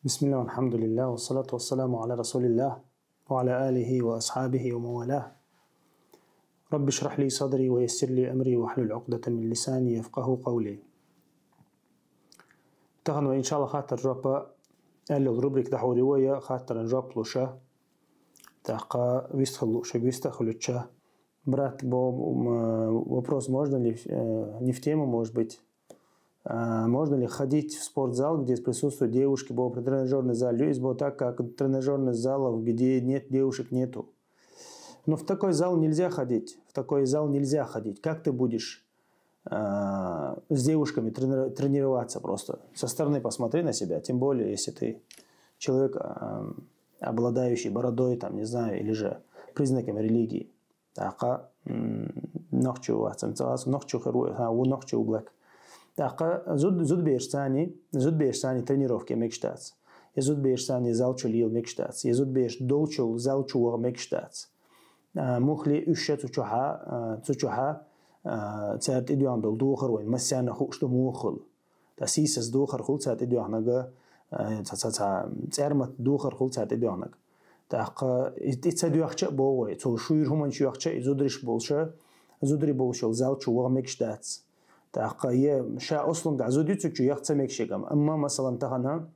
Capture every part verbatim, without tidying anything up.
بسم الله والحمد لله والصلاة والسلام على رسول الله وعلى آله وأصحابه ومن والاه. رب اشرح لي صدري ويسر لي أمري واحلل عقدة من لساني يفقهوا قولي. Тахан вай, иншалла, хаттар жоп аьлла рубрика дӀахьур ю вай, хаттаран жоп луш. ТӀаккха вист хила луш, вист хилча. Брат, бо-, м, вопрос, можно ли, э, не в тему, может быть, а, можно ли ходить в спортзал, где присутствуют девушки, бо при тренажерный зале, из бо так как тренажерных залов, где нет девушек, нету. Но в такой зал нельзя ходить, в такой зал нельзя ходить. Как ты будешь, а, с девушками трени-, тренироваться просто? Со стороны посмотри на себя, тем более, если ты человек, а, обладающий бородой, там, не знаю, или же признаками религии. ТӀаккха, м, нохчо вац, ам ца вац, нохчо хир ву, ха, ву нохчо ву блек. ТӀаккха зуд-, зудбераш цани, зудбераш цани тренировке мегаш дац. Я зудбераш цани зал чу лела мегаш дац. Я зудбераш долчул зал чу ваха мегаш дац. А, мухли уьш ша цу чухьа, а, цу чухьа, а, цаьрга тӀедоьгӀна долу духар вайн массарна хууш ду муха хуьлу. Ткъа сийсаз духар хуьлу цаьрга тӀедоьгӀнарг, а, ца, ца, ца, цӀермат духар хуьлу цаьрга тӀедоьгӀнарг. ТӀаккха и, и ца доьгӀча а богӀу вай, цо шуьйра хӀуманаш йоьхча а, и зударий болуша, зударий болуш йолу зал чу ваха мегаш дац. ТӀаккха е ша ослунгахь зуда ю цу чу, яха ца мегаш ерг ам. Амма, масалан, тахана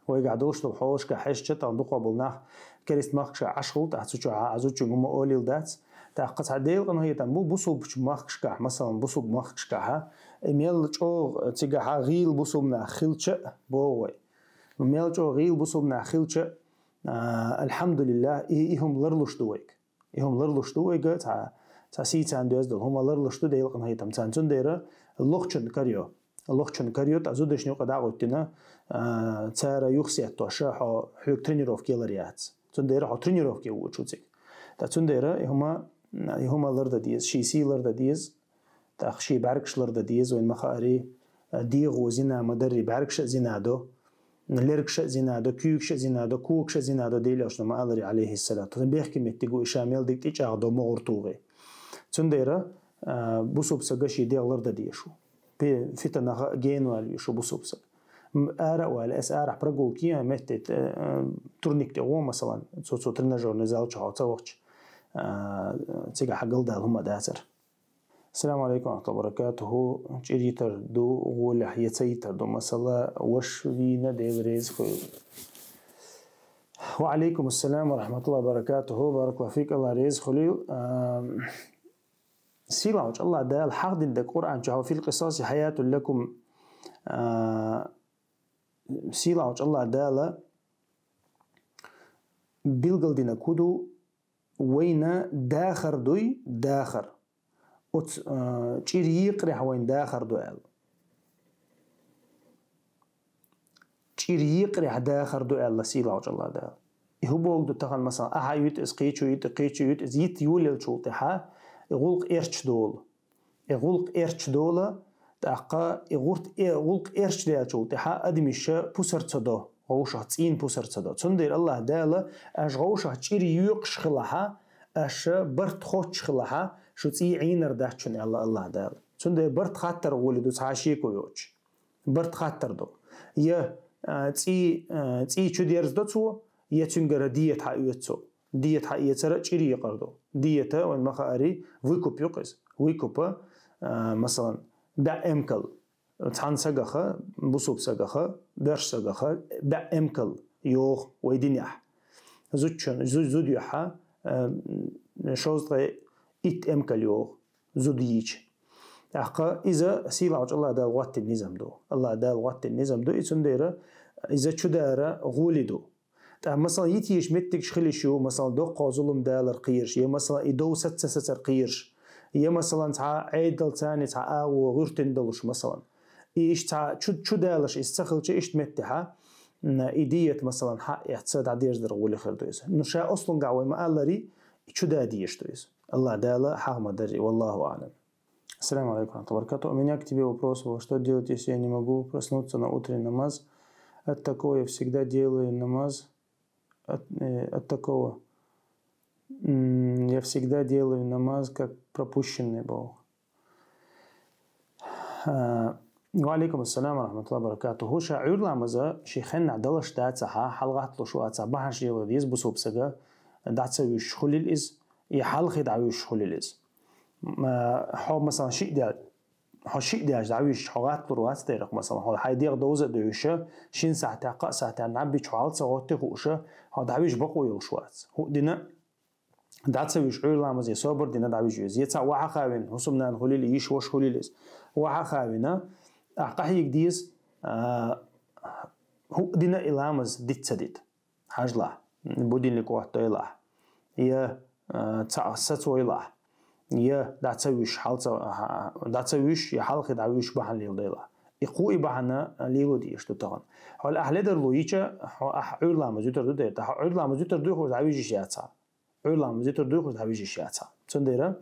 вайгахь долуш долу хьолашкахь хьаьжча, тахана дукха болу нах керста махкашкахь Ӏаш хуьлу, тӀаккха цу чохь а зудчуьнга хӀума олийла дац. ТӀаккха цхьа Делан къинхетам бу бусулбачу махкашкахь, масалан, бусулба махкашкахь, и мел чӀогӀа цигахь гӀийла бусулба нах хилча а, богӀу вай. Мел чӀогӀа гӀийла бусулба нах хилча а, а, алхьамдулиллахь, и, и хӀума ларлуш ду вайга. И хӀума ларлуш ду вайга, цхьа, цхьа сий царна доьзна долу хӀума ларлуш ду Делан къинхетам царна. Цундела лохчун карайо. Лохчун карайо, тӀаккха зударшна юкъа дӀа а гӀоьттина, а, цара юхасеттош, хьо, хьоьга тренировке лар яц. Цундела хьо тренировке воьдуш ву цига. ТӀаккха цундела и хӀума, и хӀума лардан деза, шен сий лардан деза, тӀаккха шен бӀаьргаш лардан деза, вайна ма-хаъара, дегӀо зина ма-дарра, бӀаьргаш а зина до, лергаш а зина до, куьйгаш а зина до, когаш а зина до, Делан Элчано ма-аллара, алейхиссалату. Бехке меттиг ву и, ша мел дика тӀечӀагӀдо могӀар тухий. Цундела, а, бусулба сага шен дегӀ лардан дезаш ву. Пе-, фитнах а гена вала везаш ву бусулба саг. М, ара а вала, ас арахь прогулки, а, метте, а, турник тӀе гӀо, масалан, цу, цу тренажерный зал чу хьо ца вахча, а, цигахь галдала хӀума дацара. Ассаламу алейкум ва рахматуллахи ва баракатуху. ЧӀир йитар ду гӀолехь, я ца йитар ду? Масала, ваша вийна, Дела реза хуьлда. Ва алейкум ассалам ва рахматуллахи ва баракатуху. Баракаллаху фик, Аллах реза хуьлийла. Ам, сийлахьчу Аллах Дала хьахдина дерг Къуръан чохь: «Ва фил къисаси хьаятун лакум». А, сийлахьчу Аллах Дала билгалдина кху ду, вайна дахар дуй, дахар. Оцу, а, чӀир йийкъарехь вайна дахар ду аьлла. ЧӀир йийкъарехь дахар ду аьлла сийлахьчу Аллах Дала. И хӀун боху ду тахана, масалан, ахьа а йуьту иза, кхечо а йуьту, кхечо а йуьту иза, йита йолаелчул тӀаьхьа и гӀуллакх эрча долу. И гӀуллакх эрча долу, тӀаккха и гӀурт-, э, гӀуллакх эрча даьллачул тӀаьхьа адамаша пусар ца до, гӀовшах цӀийнан пусар ца до. Цундела Аллах Дала: «Аша гӀовшах чӀир йоькъуш хилахьа, аша барт хоттуш хилахьа, шу цӀий Ӏийнар дац шуна», — аьлла Аллах Дала. Цундела барт хаттар гӀоле ду цхьа шеко йоцуш. Барт хаттар ду. Я, а, цӀий, а, цӀий чу дерзадо цо, я цуьнгара диета хьаоьцу цо. Диета хьаэцар а чӀир йийкъар ду. Диета, вайн ма-хаъара, выкуп ю-кх иза. Выкуп, а, масалан, бӀе эмкал. Цхьана сагаха, бусулба сагаха, боьрша сагаха бӀе эмкал йогӀу вай динехь. Зудчун, зу-, зуда юьхьа, а, шовзткъе итт эмкал йогӀу зуда йийча. ТӀаккха иза сийлахьчу Аллах Дала гӀоттина низам ду. Аллах Дала гӀоттина низам ду, и цундела иза чудара гӀоле ду. ТӀаккха, масалан, йитийча меттигаш хила йиш ю, масалан, доккхо зулам далар кхераш, я, масалан, и дов саца ца сацар кхераш, я, масалан, цхьа Ӏедал царна цхьа агӀо гӀуьртина долуш, масалан. И иштта цхьа чу-, чудалаш иза ца хилча, иштта меттехьа, м, и диета, масалан, хьаэцна дӀадерзадар гӀоле хир ду иза. Ну, ша ослунгахь вай ма-аллара, и чуда дезаш ду иза. Аллах Дала хьагӀ ма дарра, валлаху аӀлам. السلام عليكم ورحمة الله وبركاته. У меня к тебе вопрос был. Что делать, если я не могу проснуться на утренний намаз? От такого я всегда делаю намаз. От, э, от такого. М, я всегда делаю намаз, как пропущенный был. А, Ва алейкум ассалам ва рахматуллахи ва баракатух. ХӀуша Ӏуьйр ламаза ший хенна далаш дацахьа, хьалгӀатталуш вацахьа, бахьанаш леладе деза бусулба сага, дӀа ца вуьйш хулил из, и хьалхе дӀа вуьйш хулил из. М, а, хьо, масалан, шиъ де-, хьо шиъ деш дӀа вуьйш, хьо гӀатталур вац дерах, масалан, хьо хьай дегӀ довза а девуьша, шин сахьтехь, кхаа сахьтехь наб бича хьо хьал ца гӀотте хууша, хьо дӀа вуьйш бакъо йолуш вац. ХӀуъ дина, дӀа ца вуьйш Ӏуьйр ламаза, я собар дина дӀа вуьйш веза. Я цхьа вахьа хавина, хӀусамнана хулил, йиш ваша хулил иза. Вахьа хавина, ахь къахьега деза, а, хӀуъ дина и ламаз диц ца дита. Хьажлахь, будильник оттойлахь, я, а, цхьаъ сацойлахь, я дӀа ца вуьйш, хьал ца, а, дӀа ца вуьйш, я хьалхе дӀа вуьйш бахьана леладайлахь. И кху и бахьана лело дезаш ду тахана. Хьол ахь ледарло йича, хьо ахь Ӏуьйр ламаз юьтар ду дера, тӀаккха хьо Ӏуьйр ламаз юьтар дуй хууш дӀа вижиш яцахьа. Ӏуьйр ламаз юьтар дуй хууш дӀа вижиш яцахьа. Цундела,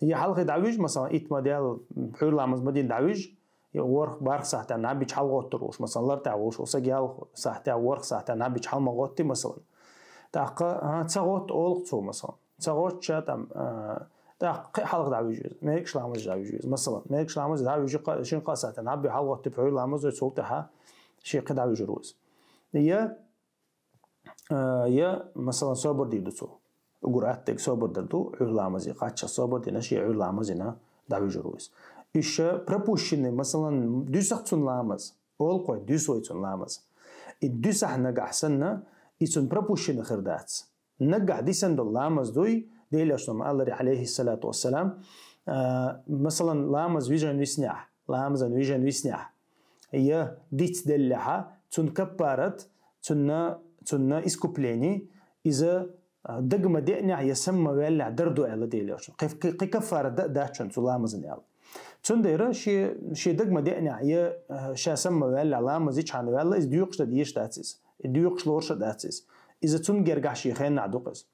я хьалхе дӀа виж, масалан, итт ма дел, Ӏуьйр ламаз ма дин дӀа виж, я ворх, барх сахьтехь наб бича хьал гӀоттур волуш, масалан, лар тӀехь волуш, саг ял сахьтехь, ворх сахьтехь наб бича хьал ма гӀотти, масалан. ТӀаккха, а, ца гӀотта олу цо, масалан. Ца гӀоттача там, а, тӀаккха кхин хьалха дӀа вижа веза. Мекаш ламаз дӀа вижа веза. Масалан, мекаш ламаз дӀа вижа кха-, шин кха сахьтехь наб бе хьал гӀотти Ӏуьйр ламаз, цул тӀаьхьа ши кхин дӀа вижур веза. Я Э, я, масалан, собар дийр ду цо. Угур аттег собар дар ду, Ӏуьйр ламазе кхаччалц собар дина, шен Ӏуьйр ламазина дӀавижур ву иза. Иша пропущенный, масалан, дуьсах цун ламаз, олу кхой, дуьсу вай цун ламаз. И дуьсахь нагахь санна, и цун пропущенный хир дац. Нагахь дисан долу ламаз дуй, Делан Элчано аларе, алейхиссалату вассалам, а, масалан, ламаз вижан виснехь, ламазан вижан виснехь, я диц деллехьа, цун каппарат, цунна, цунна искупление, иза, а, дагма деънехь я самма ваьллехь дар ду аьлла Делан Элчано. Кхи, кхи, кхи каппарат да, дац цун цу ламазан аьлла. Цундела ши, ши дагма деънехь я, а, ша самма ваьллехь ламаз ичхьана ваьлла, иза дуьйкъуш дан дезаш дац иза. И дуьйкъуш лоруш а дац иза. Иза цунна гергахь шен хеннахь ду-кх иза.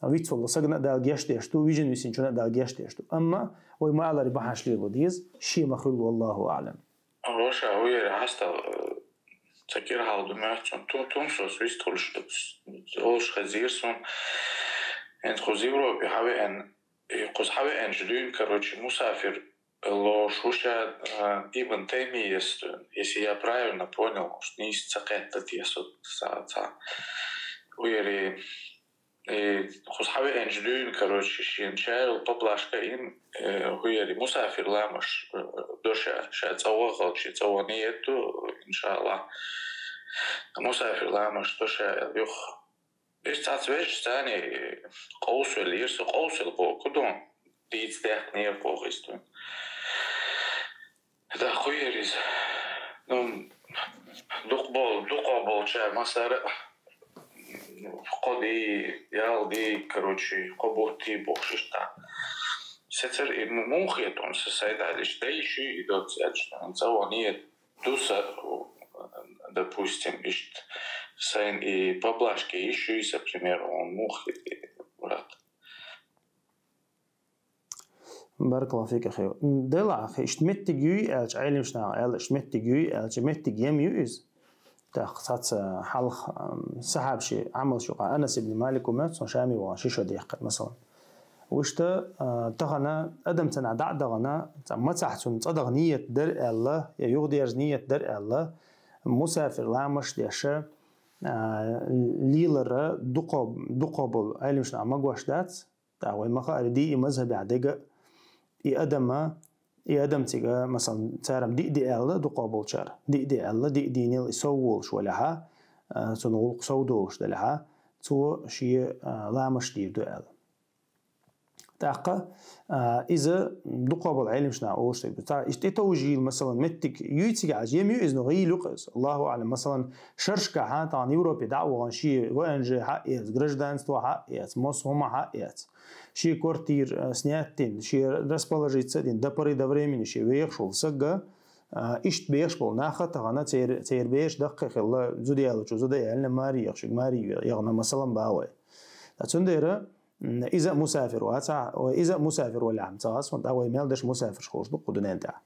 Вицволу сагана а Дала геч деш ду, вижина висинчунна а Дала геч деш ду. Амма вай ма-аллара бахьанаш лело деза, шен ма-хуьллу, валлаху аълам. Роша, вуьйр хьастал, э, ца кира хьал ду моьтту цунна, ту-, тумсос вистхуьлуш ду, олуш хезира суна. ХӀинца кхуза Европе хьавеана, и кхуза хьавеанчу дуьйна, короче, мусафир лоруш ву ша, а, Ибн Таймияс, если я правильно понял, может, нийса ца кхетта те со ца, ца. Вуьйр, и кхуза хьавеанчу дуьйна, короче, шена чарал поблажка ин, э, вуьйр, мусафир ламаш, э, до ша, ша цӀа вахалчи, цӀа ван ниет ду, иншаллах. Мусафир ламаш до ша, юх. Иштта цхьацца вешаш царний къовсавелла йира со, къовсавелла боху, ку ду, дийца даьккхинера боху иза дуьйна. Да, кхуьйра иза. Ну, дукха бол-, дукха болчара масара, кхо ди, ял ди, короче, кхо бутт ди бохуш иштта. Сецара и му-, муха хетта, со сайдаллаш дай ши и доцца аьлча, цӀа ван ниет ду са, допустим, иштта, сайн и поблажка йиш юй са, пример, он муха, брат. Баракаллаху фика, хи. Делахь, хи, иштта меттиг юй аьлча, Ӏелимаш наха аьлла, иштта меттиг юй аьлча, меттиг ем ю иза. ТӀаккха цхьацца хьалха, ам, сахьабаши Ӏамалш юкъа Анас ибн Малик ву моьтту, цунна Шаме вахана ши шо дехкира, масалан. Вуьшта, а, тахана адам цанахь дӀа а дахана, цхьа мацахь цунна цӀа даха ниет дара аьлла, я юхадерза ниет дара аьлла, мусафир ламаш деша, а, лелара дукхо-, дукхо болу Ӏелимаш наха магош дац, тӀаккха вай ма хаара, ди и мазхабехь дега, и адама, и адам цига, масалан, царам диъ ди аьлла, дукхо болчара, диъ ди аьлла, диъ дийнал и сов волуш валехьа, а, цунна гӀуллакх сов долуш далехьа, цо шен, а, ламаш дийр ду аьлла. ТӀаккха, а, иза дукхо болу Ӏелимаш наха олуш дерг ду. Ца, иштта тӀетовжийла, масалан, меттиг юй цига Ӏаш, ем ю иза, ну, гӀийла ю-кх иза. Аллаху аълам. Масалан, шерашкахьа, тахана Европе дӀа а вахана, шен В Н Ж хьаэца, гражданство хьаэца, массо хӀума хьаэца, шен квартира, а, снять дина, шен расположиться а дина, до поры до времени шен вехаш волу сагга, а, иштта бехаш болу нах а тахана церан, церан бераш даккхий хилла, зуда ялучу зуда яьллина, маре ехаш, маре яхана, масалан, бахьа вай. Ткъа цундела, м, иза а мусафир вацахь, ой, иза а мусафир валахь ца хас, хӀунда вай мел деш мусафирш хууш ду кху дуьнен тӀехь.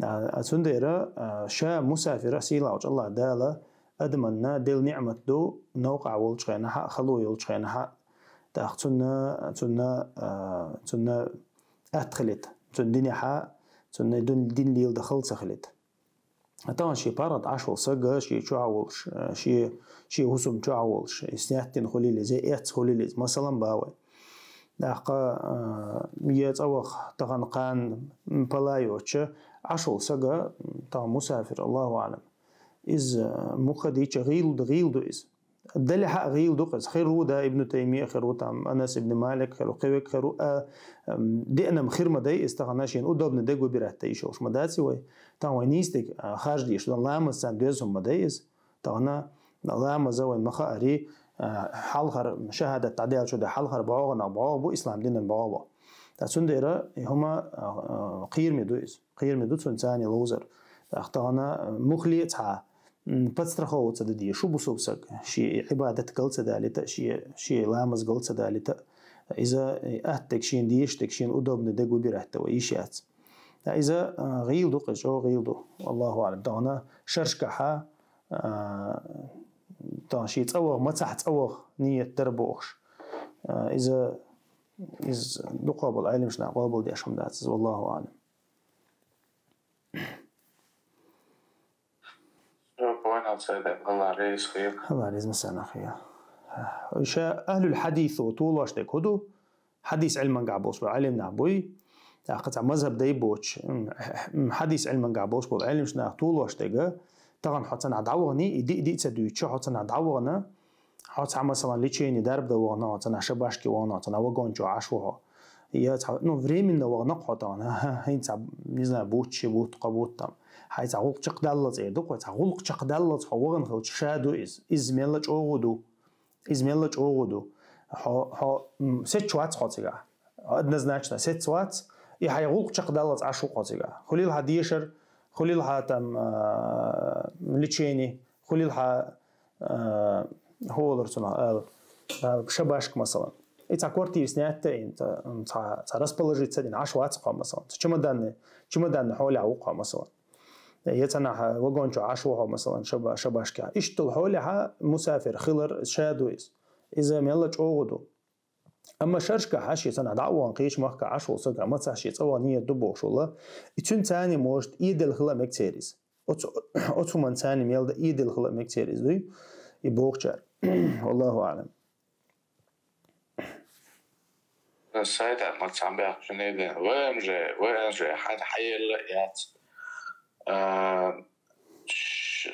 А, цундела, а, ша мусафира сийлахьчу Аллах Дала адаманна делла ниъмат ду, новкъахь волчу хенахьа, хало йолчу хенахьа, тӀаккха цунна, цунна, а, цунна атта хилийта, цунна динехьа, цунна дин, дин леладан хала ца хилийта. Тахана шен паргӀата Ӏаш волу сага, шен чохь а волуш, э, шен, шен хӀусам чохь а волуш, и снять дина хуьлийла иза, эцна хуьлийла иза, масалан, бан вай. ТӀаккха, э, е цӀа ваха тахана кхана, м, пала йоцуш, Ӏаш волу сага, м, тахана мусафир, Аллаху аӀлам. Иза, э, муха дийча гӀийла ду, гӀийла ду иза. Делахь а гӀийла ду-кх иза. Хир ву, да, Ибн Таймия хир ву, там, Анас ибн Малик хир ву, кхин верг хир ву, а, ам, деанам хир ма дай иза тахана, шена удобный дерг выбирать дан йиш йолуш ма дац вай. Тахана вай нийса дерг, а, харжа дезаш, ламаз царна доьзна хӀума ма дай иза. Тахана ламаза вайн ма хаари, а, хьалхара шахӀадат дӀадаьллачу де хьалхара бӀогӀанах бӀогӀа бу, ислам динан бӀогӀа бу. Ткъа цундела и хӀума, а, а, кхераме ду иза. Кхераме ду цунна царна ловзар. ТӀаккха тахана, а, мухле а цхьа, м, подстраховываться дан дезаш шу бусулба саг, шен Ӏибадат гал ца далийта, шен, шен ламаз гал ца далийта. Иза, э, атта дерг шена дезаш дерг, шена удобный дерг выбирать дан вай йиш яц. Ткъа иза, а, гӀийла ду-кх иза, чӀогӀа гӀийла ду. Аллаху аӀлам. Тахана шерашкахьа, а, тахана шен цӀа ваха, мацахь цӀа ваха ниет дара бохуш. А, иза, иза дукхахболу Ӏеламнаха къобалдеш хӀума дац иза, валлаху аӀлам. Всё, понял, Сайдат, Аллах реза хуьлда. Аллах реза ма санна хуьлда. Ша ахӀлул хьадис ву толош дерг хӀун ду? Хьадис Ӏилмангахь болуш болу Ӏеламнах буй. ТӀаккха цхьа мазхӀаб дай боцуш, м, м, хьадис Ӏилмангахь болуш болу Ӏеламнах толош дерг, тахана хьо цхьанхьа дӀавахана, и диъ-диъ ца дуьйцуш, хьо цхьанхьа дӀавахана, хьо цхьа, масалан, лечение дарба дан вахана, хьо цхьанхьа шабашке вахана, хьо цхьанхьа вагон чу Ӏаш ву хьо. Я цхьа, ну, временно вахана-кх хьо тахана, хӀинца, не знаю, бутт, ши бутт, кхо бутт там. Хьайн цхьа гӀуллакх чекхдаллалц эр ду-кх вай, цхьа гӀуллакх чекхдаллалц хьо вахана хилча ша ду иза. Иза мелла чӀогӀа ду. Иза мелла чӀогӀа ду. Хьо, хьо, м, сеццаш вац хьо цигахь. Однозначно, сеццаш вац. И хьайн гӀуллакх чекхдаллалц Ӏаш ву хьо цигахь. Хуьлийла хьан дешар, хуьлийла хьан там, а, лечение, хуьлийла хьан, а, хӀун олура цунах ала, а, шабашка, масалан. И цхьа квартира снять а йина, цхьа, цхьа, цхьа расположиться дина Ӏаш вац хьо, масалан. Цхьа чемоданный, чемоданный хьолехь ву хьо, масалан. Я цхьанхьа вагон чу Ӏаш ву хьо, масалан, шаба-, шабашкахь. Иштта долу хьолехьа мусафир хилар ша ду иза. Иза мелла чӀогӀа ду. Амма шерашкахьа шен цхьанхьа дӀа а вахана кхечу махкахь Ӏаш волу сага, мацахь шен цӀа ваха ниет ду бохуш волу, и цуьнан царна, может, эдела хила мега церан иза. Оцу, оцу хӀуманна царна мел дан эдела хила мега церан иза дуй, и бохучара. Валлаху аӀлам. Сайдат, ма цхьаъ баьхкачун ден. В М Ж, В М Ж, хьан хьаелла а яц. А, ш-,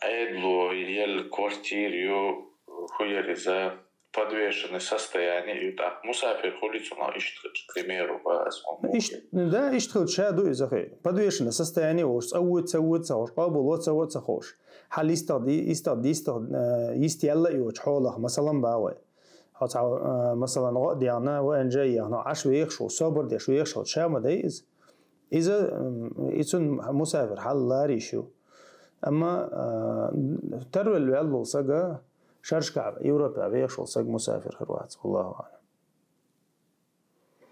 Ӏедало елла квартира ю, хӀун яра иза, подвешенное состояние ю, тӀаккха мусафир хуьлий цунах иштта хилча, к примеру, ас хьуна Ишт-, боху. Да, иштта хилча ша ду иза хи. Подвешенное состояние волуш, цӀа вуьйцу, ца вуьйцу ца хууш, къобал во ца во ца хууш. Хьал йистагӀ ди-, йистагӀ, йистагӀ, э, йист яьлла а йоцу хьолах, масалан, бан вай. Хьо цхьа, а, масалан, гӀо а дегӀна, В М Ж ехна, Ӏаш вехаш ву, собар деш вехаш ву, ша ма дай иза. Иза, м, и цунна мусафир хьал лара йиш ю. Амма, а, тарвелла ваьлла волу сага шерашкахь Европехь вехаш волу саг мусафир хир вац, валлаху аӀлам.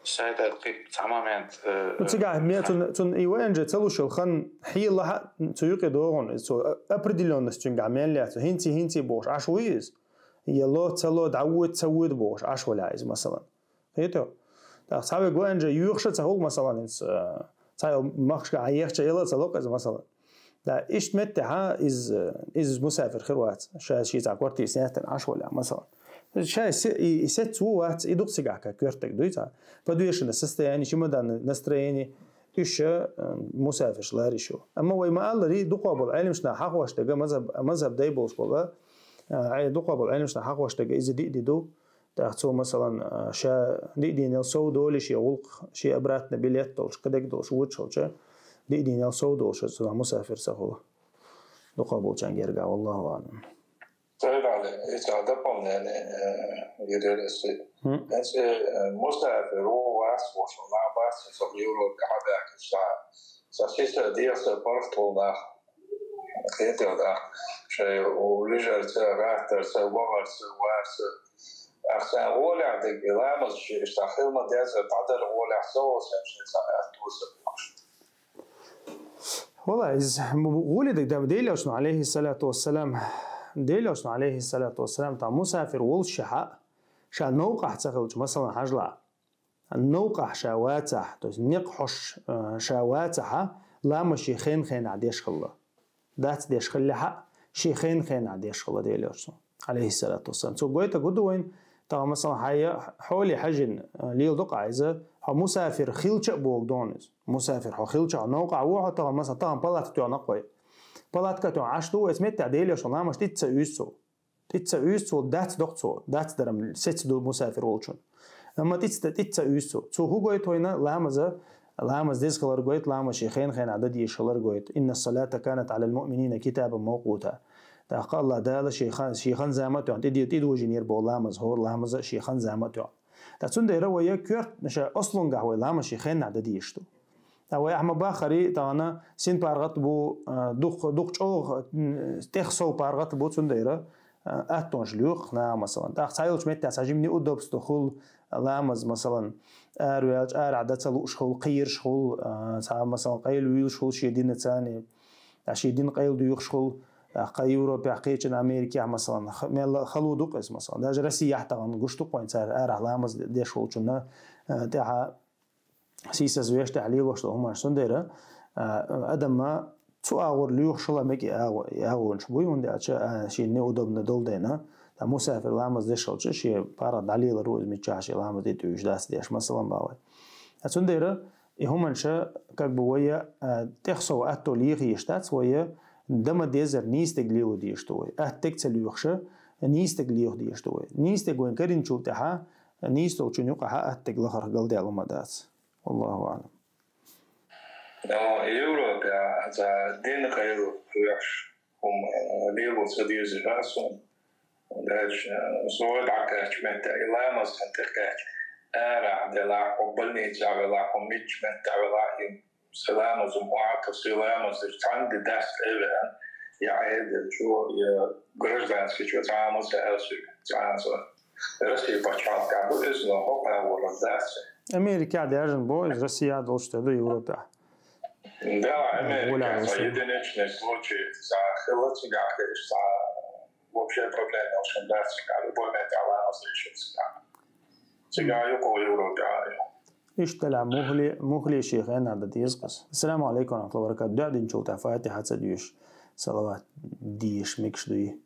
Сайдат, кхин цхьа момент, э, Ну, цигахь ме цхьа- цунна, цунна и В М Ж ца луш йолу хан хьелахьа цу юкъе догӀун, иза цо, а, определённость цуьнгахь мел яц, хӀинций, хӀинций бохуш Ӏаш вуй иза? Я ло, ца ло, дӀавоьду, ца воьду бохуш Ӏаш валяхь иза, масалан. Кхетий? ТӀаккха цхьа вега В М Ж юьхуш а ца хӀугу, масалан, иза, а, цхьа йолу махкашка Ӏан ехча, яла а ца ло-кх иза, масалан. Да, иштта меттехьа иза, иза мусафир хир вац, ша ши цхьа квартира снять дина Ӏаш валяхь, масалан. Ша се-, и, и сец ву вац, и ду-кх цигахь кхин коьртаг дуй цхьа. Подвешенное состояние, чемоданное настроение, уьш, э, мусафирш лара йиш ю. Амма вай ма-аллара, дукхахболу Ӏеламнаха хьахош дерг, мазхаб, мазхаб дай болуш болу, э, дукхахболу Ӏеламнаха хьахош дерг, иза диъ ди ду. ТӀаккха цо, масалан, а, ша диъ дийнал сов долий шен гӀуллакх, шен обратно билет долуш, кхидерг долуш, вуьйцуш волча, диъ дийнал сов долуш, цунах мусафир ца хуьлу. Дукхахболчарна гергахь, валлаху аӀлам. Церан иццахь дополнение, э, гирер эсси. Хм. Эсси, э, мусафир ву вац, ву шу нах бац, со Европе хьабаьхкича, сан ши са, дехьа са паргӀат волу нах. Кхетий, да. Шайн вижарца, гӀаттарца, вахарца, варца. Ахьа цхьа гӀолехь дерг, ламаз ши иштта хила ма деззара дӀадара гӀолехь со волу сен шен цхьа аьтто ца бохуш. Валла, иза гӀоле дерг да, Делан Элчано, алейхиссалату вассалам, Делан Элчано, алейхиссалату вассалам, тӀаккха мусафир волуш шаьхьа, ша новкъахь ца хилча, масалан, хьажал. Новкъахь ша вацахь, то есть некъ хьош, э, ша вацахьа, ламаз шен хен-хенахь деш хилла. дац деш хилли хьа, ший хен-хенахь деш хилла Делан Элчано, алейхиссалату вассалам. Цо гойтаргда вайна, тахана, масала, хьайя хьоле хьажин, э, леладу-кх иза, хьо мусафир хилча а богу дона иза. Мусафир хьо хилча, хьо новкъахь ву хьо, тахана, масала, тахана палатка тоьхна-кх вай. Палатка тоьхна Ӏаш ду вай, эца меттехь Делан Элчано ламаз тӀе ца уьйзу цо. ТӀе ца уьйзу цо, дац доккху цо, дац дарам, сеца ду мусафир волчун. Амма тӀе ца, тӀе ца уьйзу цо. Цо хӀу гойту вайна? Ламаза, ламаз деза хилар гойту, ламаз ший хен-хенахь дан дезаш хилар гойту. «Инна салата канат алал муъминина китабан мавкъута». ТӀаккха Аллах Дала ший хан, ший хан зама а тоьхна, тӀе де-, тӀедожийнера боху ламаз, хӀора ламаза ший хан зама а тоьхна. Ткъа цундела вай коьртачу ослунгахь вай ламаз ший хенахь дан дезаш ду. Ткъа вай ахьа ма-баххара, тахана син паргӀат бу, а, дукха, дукха чӀогӀа, м, тӀех сов паргӀат бу, цундела, а, аттонаш лоьху наха, масалан. ТӀаккха цхьайолчу меттехь цхьа жимма неудобство хуьлу, ламаз, масалан, араваьлча арахь дан ца лууш хуьлу, кхераш хуьлу, а, цхьа, масалан, къайла вуьйлуш хуьлу шен динацани, а, шен дин къайла доьхуш хуьлу, а, кху Европехь, кхечу Америкехь, масалан, х-, мелла а хало ду-кх иза, масалан. Даже Россияхь тахана гуш ду-кх вайна цара арахь ламаз деш волчунна, а, тӀаьхьа сийсаз веш тӀехь лелош долу хӀуманаш. Цундела, а, адамна цу агӀор лоьхуш хила мега и агӀо-, и агӀонаш буй, хӀунда аьлча, а, шена неудобно долу дела, ткъа мусафир ламаз деш хилча, шен паргӀат дӀалелар ву иза, миччахь шен ламаз де тӀуьйсуш дац деш, масалан, боху вай. Ткъа цундела и хӀуманаш, как бы, вай, а, тӀех сов атто леха йиш дац, вай дан ма деззара нийса дерг лело дезаш ду вай. Атта дерг ца лоьхуш, нийса дерг леха дезаш ду вай. Нийса дерг вайна каринчул тӀаьхьа, нийса долчун юкъахь атта дерг лахарх галдаьлла хӀума дац. Валлаху аӀлам. Но Европе, а, цхьа дин къайла хьоьхуш хӀума, а, лело ца дезаш а суна. Дальше, а, со дӀакхаьчча меттехь, и ламаз сан тӀекхаьчча, арахь делахь, хьо больницехь велахь, хьо мичча меттехь велахь, и сан ламаз хӀума охьа, сан ламаз деш, цхьаьна де дац тӀе а веана, я Ӏедалчо, я гражданскийчо цхьа а ма ца аьлла соьга, цхьа а ца. Россия пачхьалкхехь ду иза, но хӀокху агӀор дац. Америкехь даьржина бу иза, Россия долчу тӀе ду Европехь. Да, Америкехь цхьа единичный случай, цхьа хилла цигахь, конечно, цхьа вообще проблема йолуш хӀума дац цигахь, любой метте ламаз деш цигахь. Цигахь ю кху Европехь а ю. Иштта делахь, мухӀли, мухӀли шен хенахь дан деза-кх иза. Ассаламу Ӏалайкум ва рахьматуллахӀи ва баракатухӀ. ДоӀа динчул тӀаьхьа Фатихьа ца доьшуш, салават дийша мегаш дуй?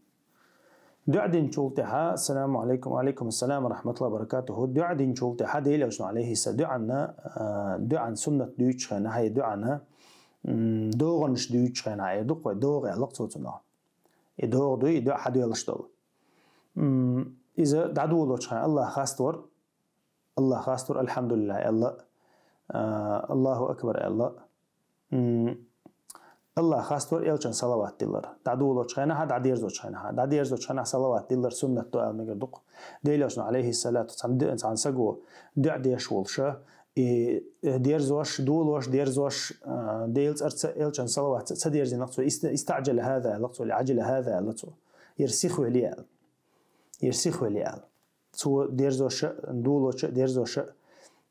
ДоӀа динчул тӀаьхьа, ассаламу Ӏалайкум, ва Ӏалайкум ассалам ва рахьматуллахӀи ва баракатухӀу. ДоӀа динчул тӀаьхьа Делан Элчано, алейхиссалам, доӀанна, а, доӀан суннат дуьйцучу хенахь, хьайн доӀанна, м, догӀанаш дуьйцучу хенахь, эр ду-кх вай, догӀа аьлла-кх цо цунах. И догӀа дуй, и доӀа хьадоьллуш долу. М, иза дӀадолочу хенахь Аллах хаставар, Аллах хаставар, Альхьамдулиллахь аьлла, а, Аллаху акбар аьлла. М, Аллах хаставар, Элчан салават диллар. ДӀадолочу хенахь, дӀадерзочу хенахь. ДӀадерзочу хенахь салават диллар суннат ду ала мегар ду-кх. Делан Элчано, алейхиссалату, цхьана де-, цхьана саго доӀа деш волуш, и, э, дерзош, долош, дерзош, а, Делан цӀарца, Элчан салаватца ца дерзина-кх цо, иста-, истаӀджала хӀаза аьлла-кх цо, или Ӏаджала хӀаза аьлла цо. Яра сихвели аьлла. Яра сихвели аьлла. Цо дерзош а, долош а, дерзош а,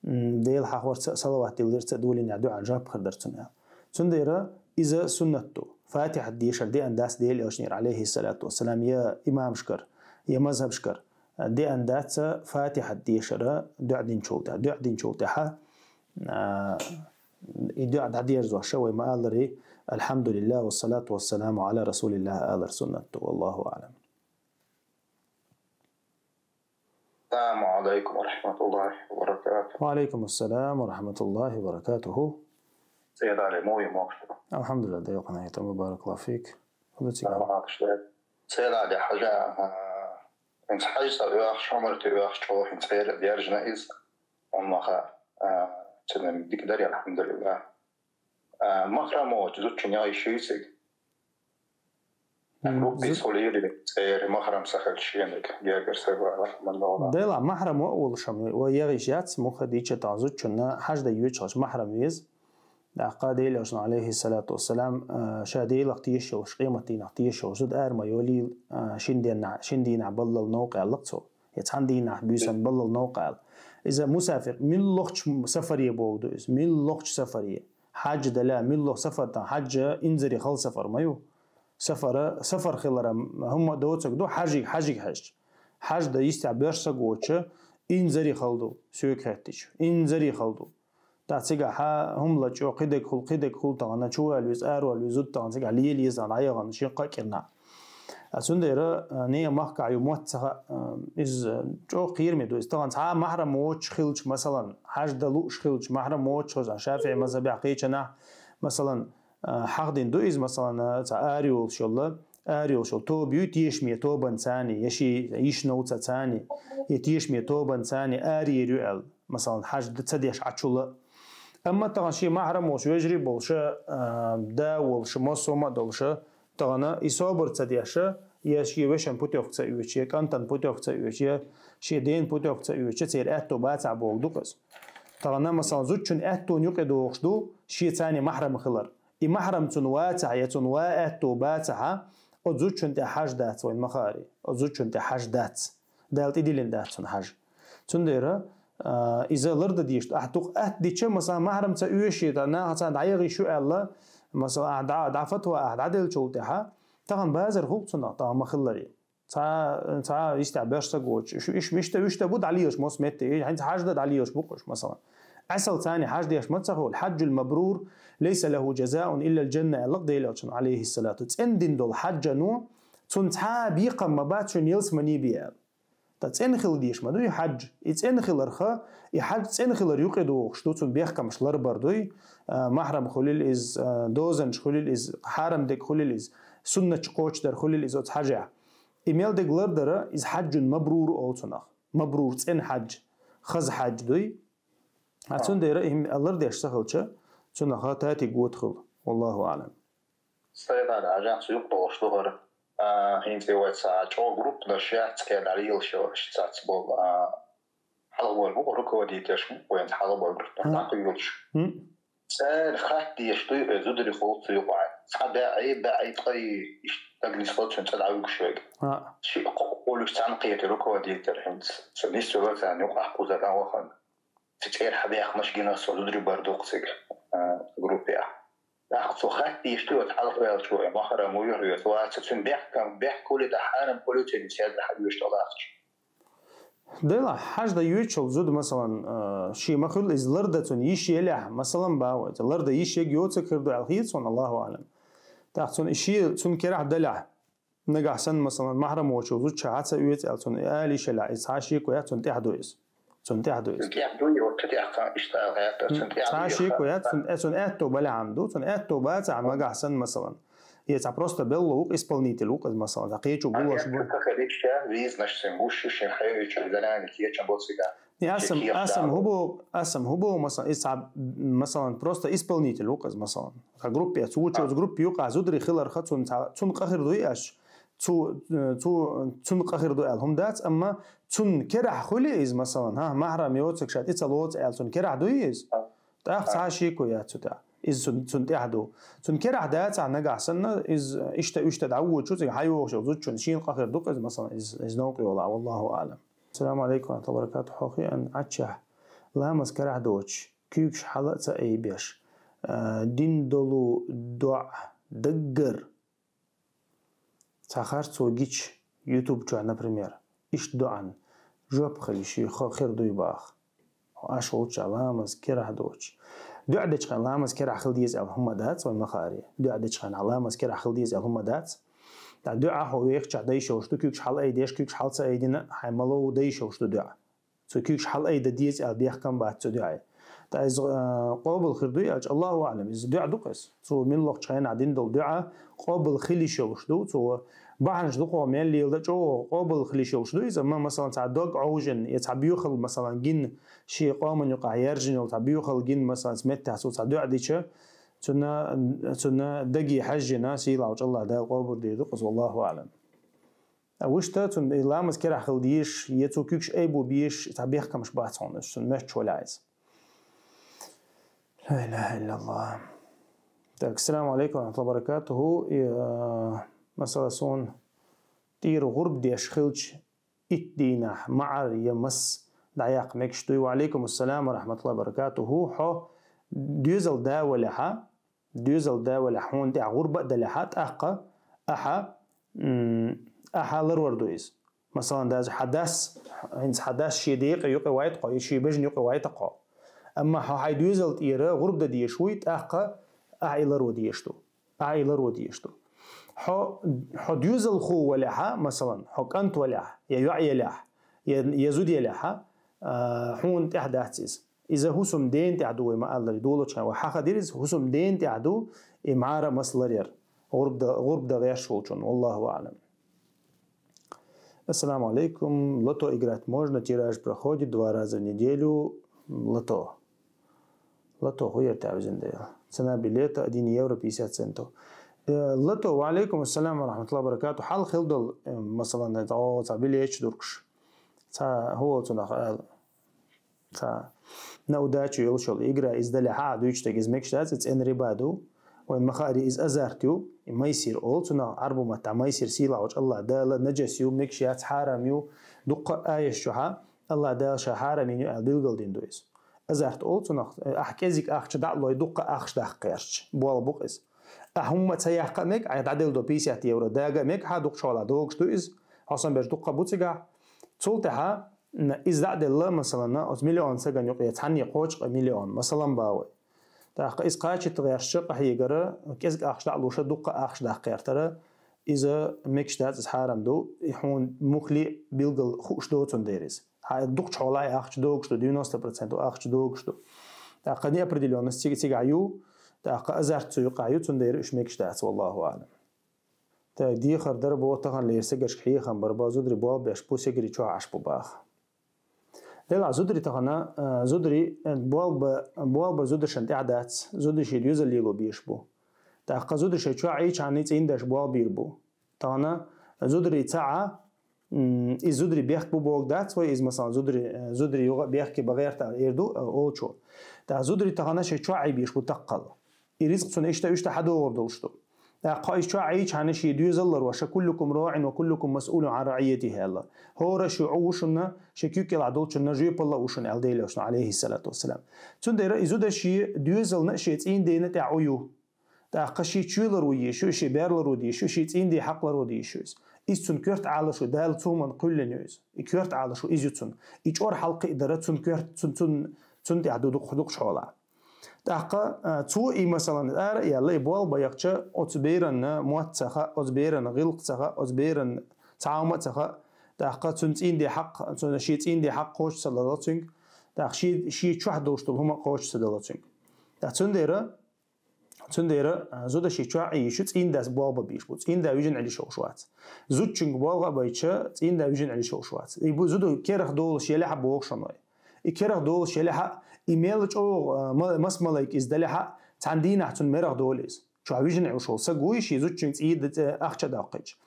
м, Дела хьахорца а, салават дилларца а долийна доӀан жоп хир дара цунна аьлла. Цундела иза суннат ду. Фатихьат дешар деана дац Делан Элчанера, алейхиссалату вассалам, я имамашкара, я мазхабашкара, а, деана дац Фатихьат дешар доӀа динчул тӀаьхьа. ДоӀа динчул тӀаьхьа, а, и доӀа дӀадерзош а вай ма-аллара, Альхьамдулиллахь, вассалату вассаламу Ӏала расулиллахь алар суннат ду. Валлаху аӀлам. السلام عليكم ورحمة الله وبركاته. وعليكم السلام ورحمة الله وبركاته. سيد علي، مو يموت. الحمد لله، دايقنا يتم، بارك الله فيك. Хьо ца Саламат шуьга. Саид Ӏаьдий хьажа, а, хӀинца хьаьжцӀа оьхуш, Ӏумрате оьхуш чӀогӀа хӀинца хьера дерзина иза. Амма ха, а, цуьнан дика дара, алхьамдулиллахӀ. А, махрам воцу зудчун ял йиш юй цига? М, рубби зу- сулийри, цӀера махрам ца хилча шениг, гергара саг вала, ман вала. Дела, махрам ва а волуш хӀама, ва ял йиш яц, муха дийча тӀаккха зудчунна хьаж дан йоьчу хилча махрам веза. ТӀаккха Делан Элчано, алейхиссалату вассалам, а, ша Делах тешаш йолуш, къематдийнах тешаш йолуш зуда ара ма йолийла, а, шин денна-, шин дийнахь баллал новкъа аьлла-кх цо. Я цхьана дийнахь буьйсанна баллал новкъа аьлла. Иза мусафир, муьлххачу сафаре боху ду иза, муьлххачу сафаре. Хьаьж дала, муьлхха сафар дан, хьаьж инзаре хала сафар ма ю. Сафара, сафар хилара хӀумма а доцург ду, хьаьжиг, хьаьжиг хьаьжча. Хьаьж дан йистехь боьрша саг воцуча, инзаре хала ду, соьга хеттича. Инзаре хала ду. ТӀаккха цигахьа хӀума лачо, кхидерг хул, кхидерг хул тахана, чувала веза, аравала веза зуда тахана, цигахь лела еза, дӀаяхана, шен кхаъ кӀирна. А цундела, а, не махкахь ю мотт ца хаьа, а, иза чӀогӀа кхераме ду. Иза тахана цхьа махьрам воцуш хилча, масалан, хьаж дан лууш хилча, махьрам воцуш хилча, ШафиӀи мазхабехь кхечанахь, масалан, а, хьахдина ду иза, масалан, а, цхьа ара йолуш йолла, ара йолуш йолу тоба юй, тешаме тобанца цхьаьна, я шен йишнавца цхьаьна, я тешаме тобанца цхьаьна ара ер ю аьлла, масалан, хьаж д-, ца деш Ӏачула. Амма тахана шен махьрам волуш, вежарий болуша, а, да волуша, массо а ма а долуша, тахана и собар ца деша, я шен вешан путёвка ца оьцуш, я кӀантан путёвка ца оьцуш, я шен ден путёвка ца оьцуш, церан аьтто бацахь бохург ду-кх иза. Тахана, масалан, зудчун аьттонна юкъе догӀуш ду, шен цхьаьна махьрам хилар. И махьрам цунна вацахь, я цунна ван аьтто бацахьа, оцу зудчун тӀехь хьаж дац вайн ма-хаъара. Оцу зудчун тӀехь хьаж дац. Дала тӀедиллина дац цунна хьаж. Цундела, а, иза лардан дезаш ду. Ахь дукха атта дича, масала, махьрам ца оьший, дан нахаца дӀаяхийша ю аьлла, масала, ахь дӀа, дӀа фатва ахь дӀаделлачул тӀаьхьа, тахана базар хӀуллакх цунах, тахана ма-хиллара. Цхьа, цхьа йистехь беш са гоч. Иш, иш, иштта, иштта бу дӀалелаш мос метте. Хьайнца хьаж дан дӀалелаш бу-кх уьш, масала. Асал царна хьаж деш ма ца хуьлу. «Хьаджул мабрур лайса лаху жазаун иллал джанна», аьлла-кх Делан Элчано, алейхиссалату. ЦӀена дина долу хьаджано, цунна цхьа а бекхам ма бац шуна ялсамане бен аьлла. Ткъа цӀена хила дезаш ма ду и хьаж. И цӀена хиларха, и хьаж цӀена хилар юкъе догӀуш ду, цунна бехкамаш ларбар дуй, а, махьрам хуьлийла иза, а, дозанаш хуьлийла иза, хьарам дерг хуьлийла иза, суннаташ кхочушдар хуьлийла иза оцу хьажехь. И мел дерг лардара, иза хьаджун мабрур олу цунах. Мабрур цӀена хьаж, хаза хьаж дуй. А цундела и хӀума лардеш ца хилча, цунах татиг гота хуьлу. Валлаху аълам. Сайгара хьажахь цу юкъа долуш ду хӀара. А, хӀинца и вай цхьа чӀогӀа группа даш яц, кхел дӀалелаш йолуш цац болу, а, хьалха бу-кх руководитель, вайн хьалха болу группа дӀакхуьйлуш. Цара хатта дезаш дуй, э, зударий хуьлу цу юкъахь. Цхьа баьӀий, баьӀий ткъа и иштта дагнисло цуьнан цӀа дӀавуьгуш верг. Шиъ кхоъ хуьлуш цхьаьна кхета руководитель хӀинца. Со нисвелла царна юкъахь кхузара вахана. Цу цӀера хьан бехкамаш гина со, зударий бар ду-кх цига, а, группехь. ТӀаккха цо хатта дезаш дуй, оцу хьалха ваьллачо, э, махьрам вуй хьоьца, вац, цуьнан бехк-, бехк хуьлий, тӀаккха хьарам хуьлий, цуьнан церан хьан йоьшу тӀе лаьцча. Делахь, хьаж дан йоьдучул зуда, масалан, а, шен ма-хуьллу иза лардан цунна йиш елахь, масалан, боху вай, лардан йиш ерг йоцург хир ду аьлла хета суна, Аллаху аълам. ТӀаккха цунна и шен, цунна керахь далахь, нагахь санна, масалан, махьрам воцучу зудчуьнга хьан ца оьцу аьлла, цунна и ала йиш елахь, иза цхьа а шеко яц, цунна тӀехь ду иза. Цунна тӀехь ду иза. Цунна тӀехь ду, йо, цу тӀехь кхаъ иштта ала гӀертар, цунна тӀехь ду, цхьа а шеко яц, цунна, э, цунна аьтто балахь ма ду, цунна аьтто бацахь нагахь санна, масалан. Я цхьа просто белла ву-кх, исполнитель ву-кх иза, масалан, цхьа кхечу гулош бу. Кхаъ хилийча, визнаш цуьнан гуш ю, шен хьевича, заранее кечам бо цига. Не, ас ам, ас ам хӀун боху, ас ам хӀун боху, масалан, иза цхьа, масалан, просто исполнитель ву-кх иза, масалан. Цхьа группа, цу вучу оцу группа юкъахь зударий хиларха, цунна цхьа, цунна къа хир дуй аш? Цу, цу, цунна къа хир ду аьлла хӀума дац, амма цунна керахь хуьлий иза, масалан, хӀа, махьрам йоцург ша тӀе ца лоцу аьлла, цунна керахь дуй иза? ТӀаккха цхьа а шеко яц цу тӀехь. Иза цун-, цунна тӀехь ду. Цунна керахь дацахь нагахь санна, иза иштта, иштта дӀавоьдучу, цига хьан йогӀуш йолу зудчунна шена къа хир ду-кх иза, масалан, иза, иза новкъа йолахь, валлаху аълам. Ассаламу алейкум ва рахматуллахи ва баракатух. Хьо хиъна Ӏаччахь ламаз карахь доцуш, куьйгаш хьала а ца айбеш, а, дин долу доӀа даггара цхьа харцо гича, YouTube чохь, например, иштта доӀан жоп хилча, ши хо-, хир дуй баха. Аш волчохь ламаз керахь доцуш. ДоӀа дечу хенахь ламаз керахь хила деза аьлла хӀума дац вайн ма-хаъара. ДоӀа дечу хенахь ламаз керахь хила деза аьлла хӀума дац. ТӀаккха доӀа хьо вехачохь дан йиш йолуш ду, куьйгаш хьала айдеш, куьйгаш хьала ца айдина, хьайн ма лов дан йиш йолуш ду доӀа. Цу куьйгаш хьала айдан деза аьлла бехкам бац цу доӀе. ТӀаккха иза, а, къобал хир дуй аьлча, Аллаху аълам, иза доӀа ду-кх иза. Цо муьлххачу хенахь дина долу доӀа къобал хила йиш йолуш ду. Цо бахьанаш ду-кх мел леладан чӀогӀа къобал хила йиш йолуш ду иза. Амма, масалан, цхьа дог Ӏовжина, я цхьа боьхалла, масалан, гина, шен къоман юкъахь яьржина йолу цхьа боьхалла гина, масалан, цу меттехь цо цхьа доӀа дича, цунна, цунна даге хьаьжжина, сийлахьчу Аллах Дала къобал дийр ду-кх иза, Аллаху аълам. Вуьшта цунна и ламаз керахь хила дезаш, я цо куьйгаш айбо безаш, цхьа бехкамаш бац хьуна, цунна моьттуш валахь иза. Ла илаха иллаллах. Так, ассаламу алейкум ва рахматуллахи ва баракатуху. И, а, масала, суна тӀера гӀурба деш хилча, итт дийнахь маӀар я мас дӀаяккха мегаш дуй? Ва алейкум ассалам ва рахматуллахи ва баракатуху. Хьо доьзал да валахьа, доьзал да валахь, хьуна тӀехь гӀурба а далахьа, тӀаккха ахьа, м, ахьа ларвар ду иза. Масалан, даже хьан дас, хӀинца хьан дас шен декъе юкъе вайта кхо, и шен бежана юкъе вайта кхо. Амма хьо хьай доьзал тӀера гӀурба дан дезаш вуй, тӀаккха ахьа и ларо дезаш ду. Ахьа и ларо дезаш ду. Хьо, хьо доьзалхо валехьа, масалан, хьо кӀант валехьа, я йоӀ елехьа, я, я зуда елехьа, а, хьона тӀехь дац иза. Иза хӀусам ден тӀехь ду вай ма аллари, долачхьа вай хьаха дир иза, хӀусам ден тӀехь ду, и мӀара мас ларъяр. ГӀурба да-, гӀурба дан гӀерташ волчун, валлаху аълам. Ассаламу алейкум. Лото играть можно, тираж проходит два раза в неделю. Лото. Лото хуер тавзин да. Цена билета один евро пятьдесят центов. Э, лото, ва алейкум ассалам ва рахматуллахи ва баракату. Хьал хил дол, э, масалан, о, ца билетч дуркш. Ца хо цунах, э, ца на удачу йолчул игра из даля ха дуйч тег из мекш дац, из цен риба ду. Вайн махари из азарт ю, и майсир ол, цунах арбу мата майсир сила уч Аллах дала, наджас ю, мекш яц, харам ю, дукха аеш чуха, Аллах дала ша харам ю, ал билгал дин ду из. Азарт ол, цунах, э, ах кезик ахча даълой, дукха ахш дах керч, бол бук из. А хумма ца яхка мек, ай дадел до пятьдесят евро, дага мек, ха дукха шола догш ду из, хасан берш дукха буцига, цул таха, н-, из даъ делла, масалан, оз миллион саган юкъе цхьанне кхочкъа миллион, масалан, бавай. ТӀаккха из кхачит гӀерча къахьегара, кӀезг ахча даъ луша, дукха ахча даккхертара, иза мекш дац, из хьарам ду, и хьун мухли билгал хуш доцун дерис. Хьа дукха хьолай ахча догш ду, девяносто процентов ахча догш ду. ТӀаккха неопределённость цига, цига ю, тӀаккха азарт цу юкъа ю, цун дери уш мекш дац, валлаху аълам. Так, дехар дар бо тахан лерсагашка хьехан бар ба, зудри бо беш бу сегри чу аш бу бах. Дела зудри тахана, а, зудри, э, бо ба, бо ба зудашан тӀа дац, зудри ши юза лило беш бу. ТӀаккха зудри ши чу ай чани цин даш бо бир бу. Тахана зудри цаа, м, из зудри бехк бу бог дац, вай из, масалан, зудри, э, зудри юга бехки багерта ирду, э, олчу. Та зудри тахана ши чу ай беш бу таккал. И ризкъ цун ишта, ишта хьадогӀур долуш ду. ТӀаккха иш чу Ӏийча хьана ший доьзаллар ваша: «Куллукум раӀин ва куллукум масъулун гӀан раӀийятихи», – аьлла. ХӀора шу Ӏу вушунна, ши куьккелахь долчунна жоьпалла вушун аьлла Делошна, алейхиссалату вассалам. Цундера и зуда ший доьзална ший цӀийндена тӀехь Ӏу ю. ТӀаккха ший чуьйлар ву йишу, ший берлар ву дийшу, ший цӀийндий хьакълар ву дийшу иза. Иза цун коьрт Ӏалашу, Дала цуман кхуьллин ю иза. И коьрт Ӏалашу иза ю цун. И чӀор хьалкхи дара цун коьрт, цун, цун, цун тӀехь ду дукх-, дукхачхьола. ТӀаккха, а, цо и масалан ара а яьлла, и болх бан яхча, оцу беранна мотт ца хаьа, оцу беранна гӀиллакх ца хаьа, оцу беранна цхьа хӀума ца хаьа. ТӀаккха цуьнан цӀийнден хьакъ, цуьнан шен цӀийнден хьакъ кхочуш ца дала цуьнга. ТӀаккха шен, шен чохь долуш долу хӀума кхочуш ца дала цуьнга. ТӀаккха цундера, цундера, а, зуда шен чохь а йишу цӀийндас болх бан бийш бу. ЦӀийнда вижина Ӏели шовш вац. Зудчуьнга болх а байча, цӀийнда вижина Ӏели шовш вац. И бу зуда керах долуш елехьа боху шуна вай. И керах долуш елехьа, и мел чӀогӀа, а, ма-, мас малайк иза далехьа, цхьана дийнахь цунна мерах долу иза. Чохь вижина Ӏуш волу саг вуй, ши зудчуьнга цӀийда, цӀе-, ахча доккхийча.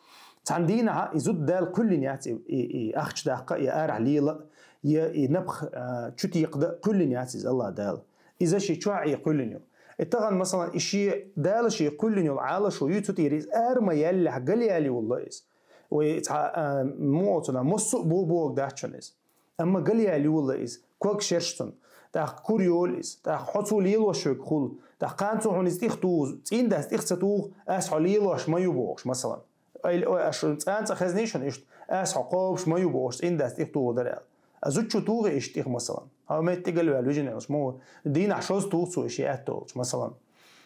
Цхьана дийнахьа и зуда Дала кхуьллин яц и, и, и ахча даккха, и арахь лела, я и напх, а, чу текхада кхуьллин яц иза Аллах Дала. Иза ши чохь а и кхуьллин ю. И тахана, масалан, и ши Дала ши кхуьллин йолу Ӏалашо ю цу тӀера иза ара ма яьллехь, гал яьлла йолла иза. Вай цхьа, а, муо цунах, массо а бо-, бог дац шуна иза. Амма гал яьлла йолла иза, ког шерш цунна, тӀаккха кур йолу иза, тӀаккха хьо цо лелош вега хула, тӀаккха кхана цо хьуна иза тӀех туху, цӀийндас тӀех ца туху, ас хьо лелош ма ю бохуш, масалан. Айла, ой, аш цӀанца хезний шуна иштта, ас хьо кхобуш ма ю бохуш, цӀийндас тӀех туху дара аьлла. А зудчу туху иштта тӀех, масалан. Хьо метта тӀе гал ваьлла вижина Ӏелаш, ма ву, дийнахь шозза туху цо и ши аьтто волчу, масалан.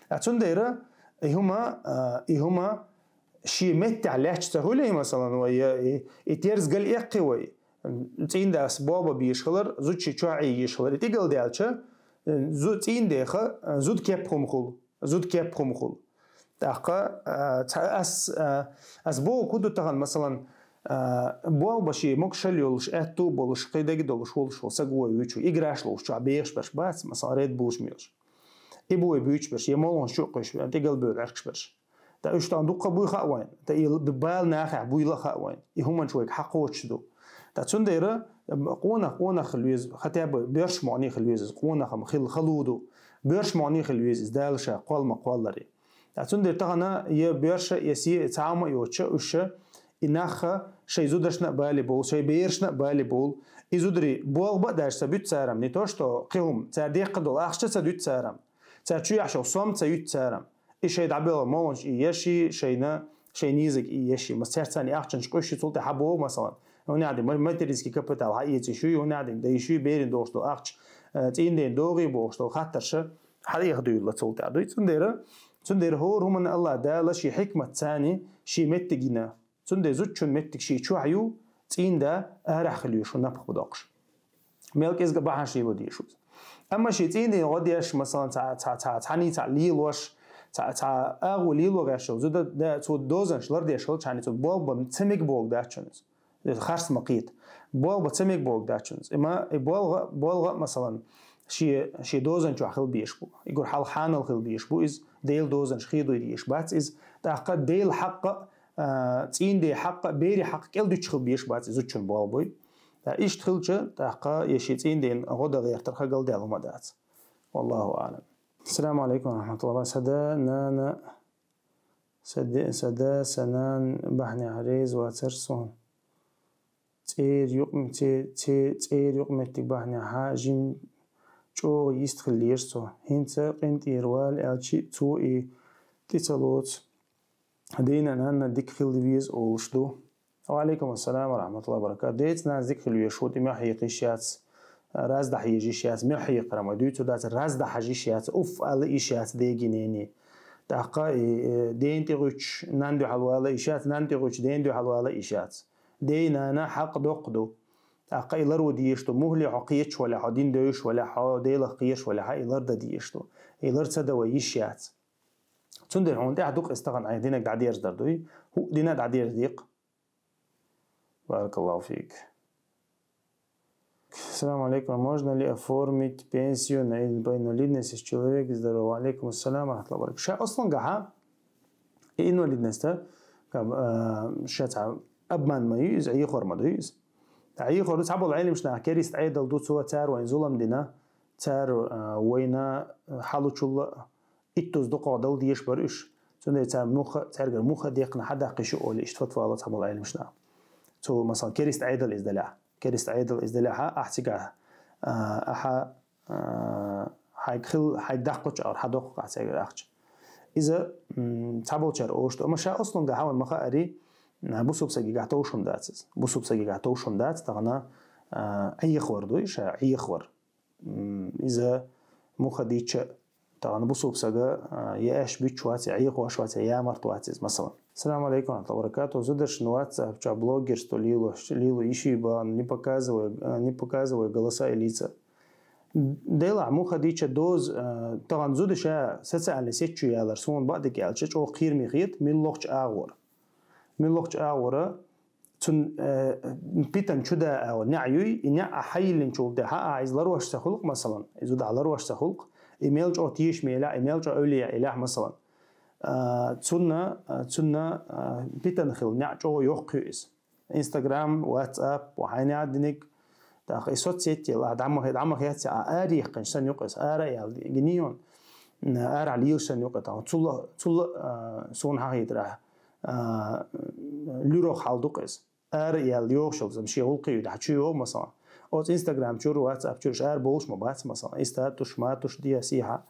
А цундера, и хӀума, а, и хӀума шен меттехь лаьтташ ца хуьлий, масалан, вай, я, и, и терз гал эккхи вай, цӀийндас болх бан бийш хилар, зудчи чохь а йиш хилар, и тӀигал даьлча, зу-, цӀийндеха, зуда кеп хӀума хула, зуда кеп хӀума хула. ТӀаккха, а, ца-, ас, а, ас боху ку ду тахана, масалан, а, болх бан шен могушалла йолуш, аьтту а болуш, кхин дага долуш, волуш, вол саг вой вуьйчу, играш ловуш, чохь бехаш берш бац, масалан, ред булуш мелаш. И бой буьйчу берш, я молханаш чу а кхуьйш, тӀигал бевлла Ӏаьркаш берш. Та уьш тахана дуккха буй хаьа вайн, та и бала нахехь буйла а хаьа вайн. И хӀуманаш вайга хьакхочуш ду. Та цундера, м, къонах, къонах хила веза, хотя бы боьрша мохьний хила веза, къонах-м хила халу ду. Боьрша мохьний хила веза, иза Дала ша кхолла ма кхолларе. Та цундера тахана я боьрша, я се, цхьа хӀума а йоцуша, уьш ша, и нахха шайн зудашна а бали бовла, шайн берашна а бали бовла. И зударий болх бан а даьш ца буьту царам, не то что кхин хӀума, цара деккха долу ахча ца дуьту царам. Цара чу яхьаш йолу сом ца юьту цара. И шайн дӀабоьлху молханаш и еши, шайна, шайн низаг и еши. Мас цаьрца царна и ахчанаш къуьйши цул тӀе хьабогӀу, масалан. ХӀунда аьлла ма-, материнский капитал хьаэца йиш ю, хӀунда аьлла дай йиш ю, берийн дохуш долу ахча, э, цӀийнден догӀий бохуш долу хаттарш хьалъэха дуьйлла цул тӀаьхьа дуй. Цундела, цундела хӀора хӀуманна Аллах Дала шен хьикмат царна шен меттиг йина. Цундела зудчун меттиг шен чохь ю, цӀийнда арахь хила везаш ву напха бу доккхуш. Мел кӀезга бахьанаш лело дезаш ву иза. Амма шен цӀийнден гӀо деш, масалан, цхьа, цхьа, цхьа, цхьаний цхьа лелош, цхьа, цхьа агӀо лело гӀерташ йолу зуда, да, цо дозанаш лардеш йолчхьана цо болх бан ца мега бохург дац шуна иза. Харц ма кхета. Болх бан ца мега бохург дац шуна иза. И ма, и болх, болх, масалан, шен, шен дозан чохь хила безаш бу. И гур хьалха хьанал хила безаш бу иза. Делан дозанаш хедой дезаш бац иза. ТӀаккха Делан хьакъ а, цӀийнден хьакъ а, берийн хьакъ а кӀел дуьтуш хила безаш бац иза зудчун болх буй. Ткъа иштта хилча, тӀаккха я шен цӀийнден гӀо дан гӀертарх галдаьлла хӀума дац. Валлаху аӀлам. Ассаламу алейкум ва рахматуллах. Сан да, нана, сан де-, сан да, сан нана бахьанехь реза вацара суна. ЦӀера юкъ-, цӀе-, цӀе-, цӀера юкъаметтиг бахьанехьа жимма чӀогӀа йист хилира цо. ХӀинца къинтӀера вала аьлча, цо и тӀе ца лоцу. Дийна нанна дика хила веза олуш ду. Ва алейкум ассалам ва рахматуллахи ва баракатух. Деца нанна дика хила везаш ву, тӀе мохь хьекха йиш яц, раз дахьа еза йиш яц, мохь хьекхара ма дуьйцу дац, раз дахьа еза йиш яц, уф ала йиш яц деги нене. ТӀаккха и, э, ден тӀе гӀуьттуш нан дуьхьал вала йиш яц, нан тӀе гӀуьттуш ден дуьхьал вала йиш яц. Дей нана хьакъ доккха ду. ТӀаккха и ларо дезаш ду, мухӀли хьо кхеташ вале, хьо дин девзаш вале, хьо Делах кхеташ вале, хьа и лар дан дезаш ду. И лар ца дан вай йиш яц. Цундела хьуна тӀехь дукха иза тахана айхьа динаг дӀадерзадар дуй, хӀуъа дина дӀадерза декху. Баракаллаху фик. Ассаламу алейкум. Можно ли оформить пенсию на ин-, по инвалидности, если человек здоров? Ва алейкум ассалам ва рахматуллахи ва баракатух. Ша аслангахьа, и инвалидность, как бы, а, ша цхьа обман ма ю иза, Ӏехор ма ду иза. Ӏехор ду, цхьаболу Ӏеламаш нах кериста Ӏедал ду, цо цара вайн зулам дина, цара, а, вайна хьалучул а иттуза дукхагӀа дала дезаш бара уьш. Цундела цара муха, цаьргара муха декхна хьадаккхиш ю олий, иштта фатва ло цхьаболу Ӏеламаш нах. Цо, масалан, кериста Ӏедал иза далехь. Кериста Ӏедал иза далехьа, ахь цигахь, а, ахьа, а, хьайга хил-, хьайга даккхучу агӀор хьадоккху ахь цигара ахча. Иза, м, цхьаболчара олуш ду. Амма ша аслангахьа вайн ма хаари, а, бусулба сагигахь товш хӀума дац иза. Бусулба сагигахь товш хӀума дац, тахана, а, Ӏехавар ду и ша, Ӏехавар. М, иза муха дича, тахана бусулба сага, а, я аьшпаш буьтуш вац, я Ӏехош вац, я ямарт вац иза, масалан. Ассаламу алейкум ва рахматуллахи ва баракатух. Зударшна WhatsApp чохь блогерство лелош, лело йиш ю бан, не показывая, а, не показывая голоса и лица. Делахь муха дича доз, а, тахана зуда ша социальный сеть чу ялар, суна баъдика аьлча, чӀогӀа кхераме хета, муьлххачу агӀора. Муьлххачу агӀора, цун, э, питана чу да агӀо, неӀ юй, и неӀ а хьайиллинчул тӀаьхьа, а иза ларош ца хуьлу, масалан, иза зуда ларош ца хуьлу, и мел чӀогӀа тешаме елахь, и мел чӀогӀа эвлия елахь, масалан. А, цунна, а, цунна, а, питана хила неӀ чӀогӀа йоккха ю иза. Instagram, WhatsApp, ва хьайна яа диниг, тӀаккха и соцсеть, ла, дӀа ма хе-, дӀа ма хецци, а, арехкъинчу санна юкъа иза, ара а ял, гинион, м, арахь лелаш санна юкъа тахана. Цул, цул, а, суна хьахийтарахь, а, луьрах хьал дукъа иза. Ара а ял йогӀуш йолу зама шен гӀуллакхе ю, дӀа чу йогӀу, масалан. Оцу Instagram чуьра, WhatsApp чуьра ара бовлуш ма бац, масалан. И статус, матус де, сехьа.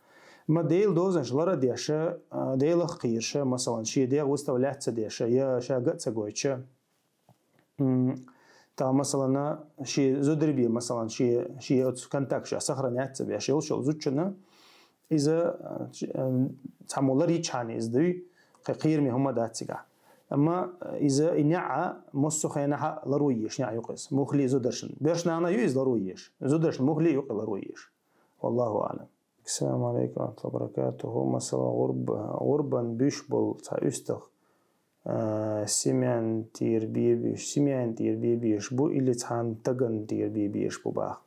Ма Делан дозанаш лара а деш, а, Делах а кхийраш, масалан, шен дегӀ выставлять ца деш, я ша ган а ца гойтуш. М, тахана, масалан, шен зударий бен, масалан, шен, шен оцу контакташ сохранять ца беш йолуш йолу зудчунна, иза, а, ч-, а, цхьаммо ларйичхьана иза дуй, кхе кхераме хӀума дац цигахь. Амма иза и неӀ а массо а хенахь а ларо езаш неӀ юкъа иза. Муххале а зударшна. Берш нана ю иза ларо езаш. Зударшна муххале а юкъа ларо езаш. Валлаху аӀлам. Ассаламу алейкум ва рахматуллахи ва баракатуху. Масала, гӀурба-, гӀурбан буьйш болу цхьа уьстагӀ, а, семьян тӀера бен буьйш, семьян тӀера бен буьйш бу или цхьана стаган тӀера бен буьйш бу баха.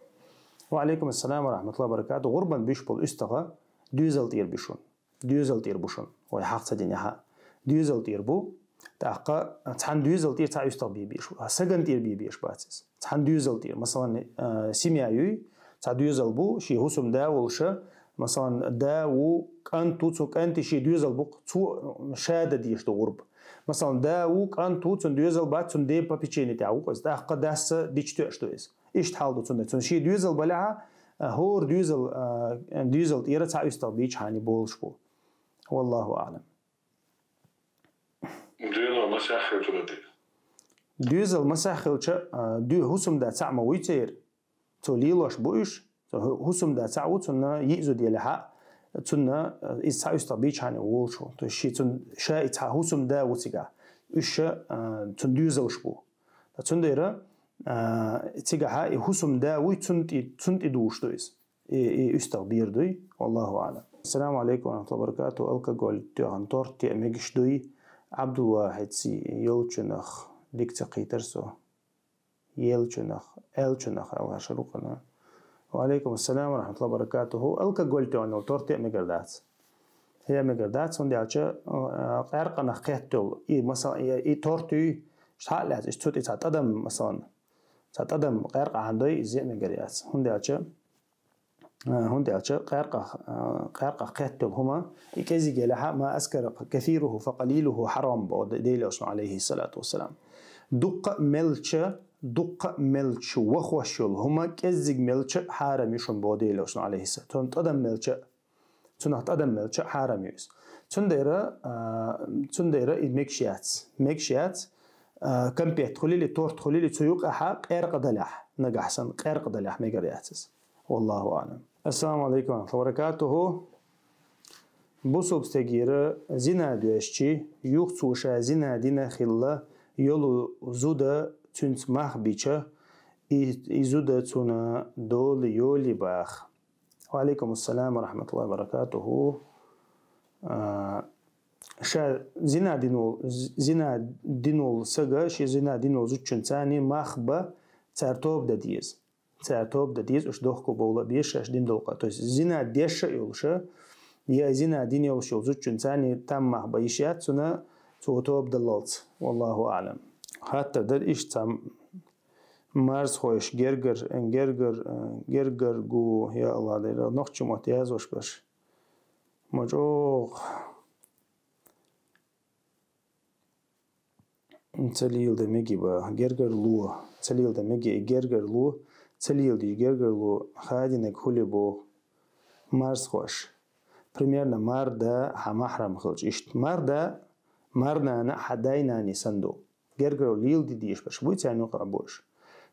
Ва алейкум ассалам ва рахматуллахи ва баракатуху. ГӀурбан буьйш болу уьстагӀа доьзал тӀера буьйш ву. Доьзал тӀера бу шуна. Вай хьакха ца динехьа. Доьзал тӀера бу. ТӀаккха цхьана доьзал тӀера цхьа уьстагӀ бен беш ву. Сагана тӀера бен беш бац иза. Цхьана доьзал тӀера. Масалан, а, семья юй, цхьа доьзал бу, шен хӀусамда волуша, масалан, да ву, кӀант ву, цу кӀанти шен доьзал бу, цо ша дан дезаш ду гӀурба. Масалан, да ву, кӀант ву, цуьнан доьзал бац, цуьнан ден попечени тӀехь ву иза. ТӀаккха дасса дича тоьаш ду иза. Иштта хьал ду цуьнан. Цуьнан шен доьзал балехьа, а, хӀора доьзал, а, доьзал тӀера цхьа уьстагӀ бийча хьани болуш бу. Валлаху аӀлам. Доьзал масех хилча ладе. Доьзал масех хилча, а, дуьхьа хӀусамда цхьаъ ма вуй церан. Цо лелош бу уьш. Цу хӀу-, хӀусамда цхьаъ ву, цунна йиъ зуда яле хьа, цунна, э, из цхьа уьстагӀ бийча хьана волуш ву. То есть ши цун, ша и цхьа хӀусамда ву цигахь. Уьш ша, э, цун доьзалш бу. Ткъа цундела, э, цигахьа и хӀусамда вуй, цун тӀе, цун тӀе душ ду иза. И, и уьстагӀ бер дуй. Валлаху аълам. Ассаламу алейкум ва рахматуллахи ва баракатуху. Алкоголь тоьхна торт теа мегаш дуй? Абдулвахидси йолчунах дика ца кхийтар со. Елчунах, Элчунах алгӀаша рукъана. Ва алейкум ассалам ва рахматуллахи ва баракатуху. Алкоголь тоьхна йолу торт теа мегар дац. Теа мегар дац, хӀунда аьлча, э, къаьркъанах кхетта йолу. И, масала, и, и торт юй, шаьхьа а лаьцна, иштта цу тӀе цхьа тӀадам, масалан, цхьа тӀадам къаьркъа хьан дой, иза а мегар яц. ХӀунда аьлча, э, хӀунда аьлча къаьркъах, э, къаьркъах кхетта йолу хӀума, и кӀезиг елахьа, ма аскара касируху фа къалилуху хьарам, боху Делан Элчано, алейхиссалату вассалам. Дуккха а мелча, дуккха а мелча вахош йолу хӀума кӀеззиг мелча а хьарам ю шуна, боху Делан Элчано, алейхиссалату. Цунна тӀадам мелча а, цунах тӀадам мелча а хьарам ю иза. Цундела, а, цундела и мегаш яц. Мегаш яц, а, конфет хуьлийла, торт хуьлийла, цу юкъахьа къаьркъа далахь, нагахь санна къаьркъа далахь мегар яц иза. Валлаху аълам. Ассаламу алейкум ва рахматуллахи ва баракатуху. Бусулба стегера зина доьшчи, юха цо ша зина дина хилла йолу зуда цуьнца мах бича, и, и зуда цунна дола йолий баха. Ва алейкум ассалам ва рахматуллахи ва баракатуху. А, ша зина дина волу, з-, зина дина волу сага, ши зина дина волу зудчуьнца цхьаьна мах бан, цара тоба дан деза. Цара тоба дан деза, уьш дохко бовла а беза шаьш дина долу къа. То есть зина деш а йолуша, я зина дина йолуш йолу зудчуьнца цхьаьна там мах бан йиш яц цунна, цо тоба даллалц. Валлаху аълам. Хаттар дара иштта цхьа марзхойш гергар, гергар, гергар гу, я Аллах, дера, нохчийн мотт язвеш берш. Ма чӀогӀа. Ца леладан меги бан, гергарло. Ца леладан меги, гергарло. Ца леладе гергарло хадийнарг хуьлу боху марзхоша. Примерно марда хьан махьрам хилча иштта. Марда, марнана хьан дай-наний санна ду. Гергарло леладе дезаш берш буй царна юкъахь болуш.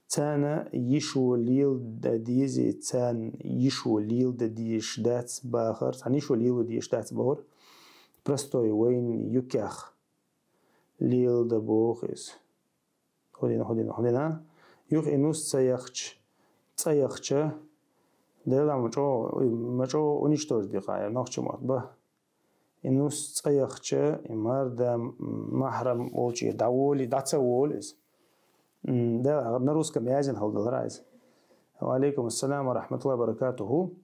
Царна йишо леладан дезий, царна йишо леладан дезаш дац бахар, царна йишо леладан дезаш дац бахар. Простой вайна юкъех леладан боху иза. ХӀун дина, хӀун дина, хӀун дина? Юха и нус ца яхча, цӀа яхча, Дела ма чӀогӀа, ма чӀогӀа уничтожить дикъа, я нохчийн мотт бан. И нус цӀа яхча, и марда махьрам волчу дӀаволий, дӀа ца волу иза. М, Дела, на русском язин хьал далара иза. Ва алейкум ассалам ва рахматуллахи ва баракатуху.